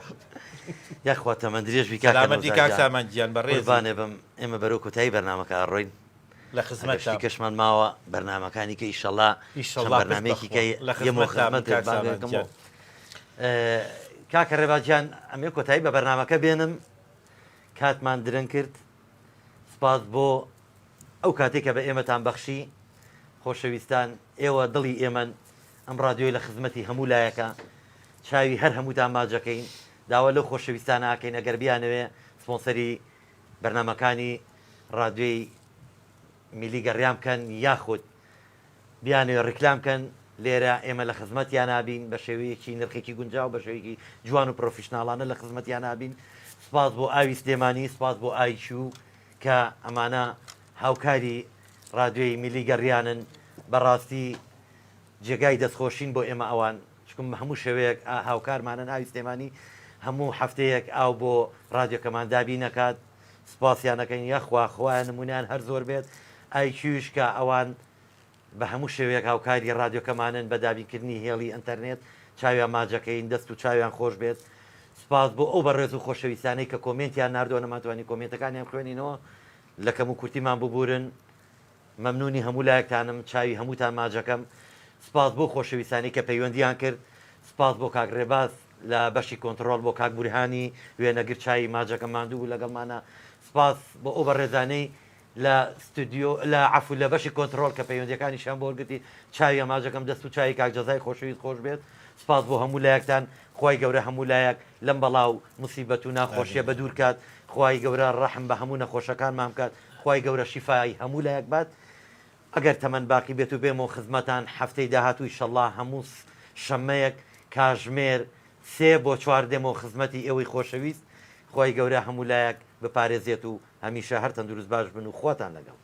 یاخوا تەمەن درێژ بی کاکە سەلامەتی نەوزاد کاک گیان سامان گیان بەڕێزی. قوربانێ بم ئێمە بەرەو کۆتایی بەرنامەکە ئەڕۆین. لە ئەگەر خزمەتتام. شتی کەشمان ماوە بەرنامەکانی کە ئیشەڵا ئیشەڵا چەند پشت بەرنامەیەکی بەخوا کە لە یەمەوە خزمەتتام خزمەتت کاک بانگ سامان ئەکەم و گیان. کاکە ڕێباز گیان ئەمێ کۆتایی بە بەرنامەکە بێنم کاتمان درەنگ کرد سپاس بۆ ئەو کاتێک کە بە ئێمەتان بەخشی خۆشەویستان ئێوە دڵی ئێمەن ئەم ڕادیۆی لە خزمەتی هەموو لایەکە چاوی هەر هەمووتان ماجەکەین داوا لەو خۆشەویستان ناکەین ئەگەر بیانەوێ سپۆنسەری بەرنامەکانی ڕادیۆی میلی گەڕیان بکەن یاخود بیانەوێ ڕیکلام بکەن لێرە ئێمە لە خزمەتیان نابین بە شێوەیەکی نرخێکی گونجاو بە شێوەیەکی جوان و پرۆفیشناڵانە لە خزمەتیان نابین سپاس بۆ ئاوی سلێمانی سپاس بۆ ئایکیو کە ئەمانە هاوکاری ڕادیۆی میلی گەڕیانن بەڕاستی جێگای دەستخۆشین بۆ ئێمە ئەوان چکم هەموو شێوەیەک هاوکارمانن ئاوی سلێمانی هەموو هەفتەیەک ئاو بۆ ڕادیۆکەمان دابین ئەکات سپاسیان ئەکەین یاخوا خوایە نمونەیان هەر زۆر بێت ئایکیوش کە ئەوان بە هەموو شێوەیەک هاوکاری ڕادیۆکەمانن بە دابینکردنی هێڵی ئەنتەرنێت چاویان ماجەکەین دەست و چاویان خۆش بێت سپاس بۆ ئەو بەڕێز و خۆشەویستانەی کە کۆمێنتیان ناردووە نەمانتوانی کۆمێنتەکانیان بخوێنینەوە لە کەم و کورتیمان ببورن مەمنونی هەموو لایەکتانم چاوی هەمووتان ماجەکەم سپاس بۆ خۆشەویستانی کە پەیوەندیان کرد سپاس بۆ کاک ڕێباز لە بەشی کۆنتڕۆڵ بۆ کاک بورهانی وێنەگر چاوی ماجەکەم ماندوو بوو لەگەڵمانا سپاس بۆ ئەو بەڕێزانەی لە ستودیۆ لە عەفو لە بەشی کۆنتڕۆڵ کە پەیوەندیەکانیشیان بۆ وەرگرتی چاوی ماجەکەم دەست و چاوی کاک جەزای خۆشەویست خۆش بێت سپاس بۆ هەموو لایەکتان خوای گەورە هەموو لایەک لەم بەڵا و موسیبەت و ناخۆشیە بەدوور کات خوای گەورە ڕەحم بە هەموو نەخۆشەکانمان بکات خوای گەورە شیفای هەموو لایەک بات ئەگەر تەمەن باقی بێت و بێمەوە خزمەتان هەفتەی داهاتوو ئیشەڵا هەموو شەممەیەک کاژمێر سێ بۆ چوار دێمەوە خزمەتی ئێوەی خۆشەویست خوای گەورە هەموو لایەک بپارێزێت و هەمیشە هەر تەندروست باش بن و خواتان لەگەڵ.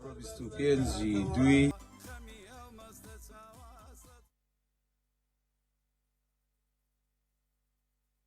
ئەمڕۆ 25 دووی.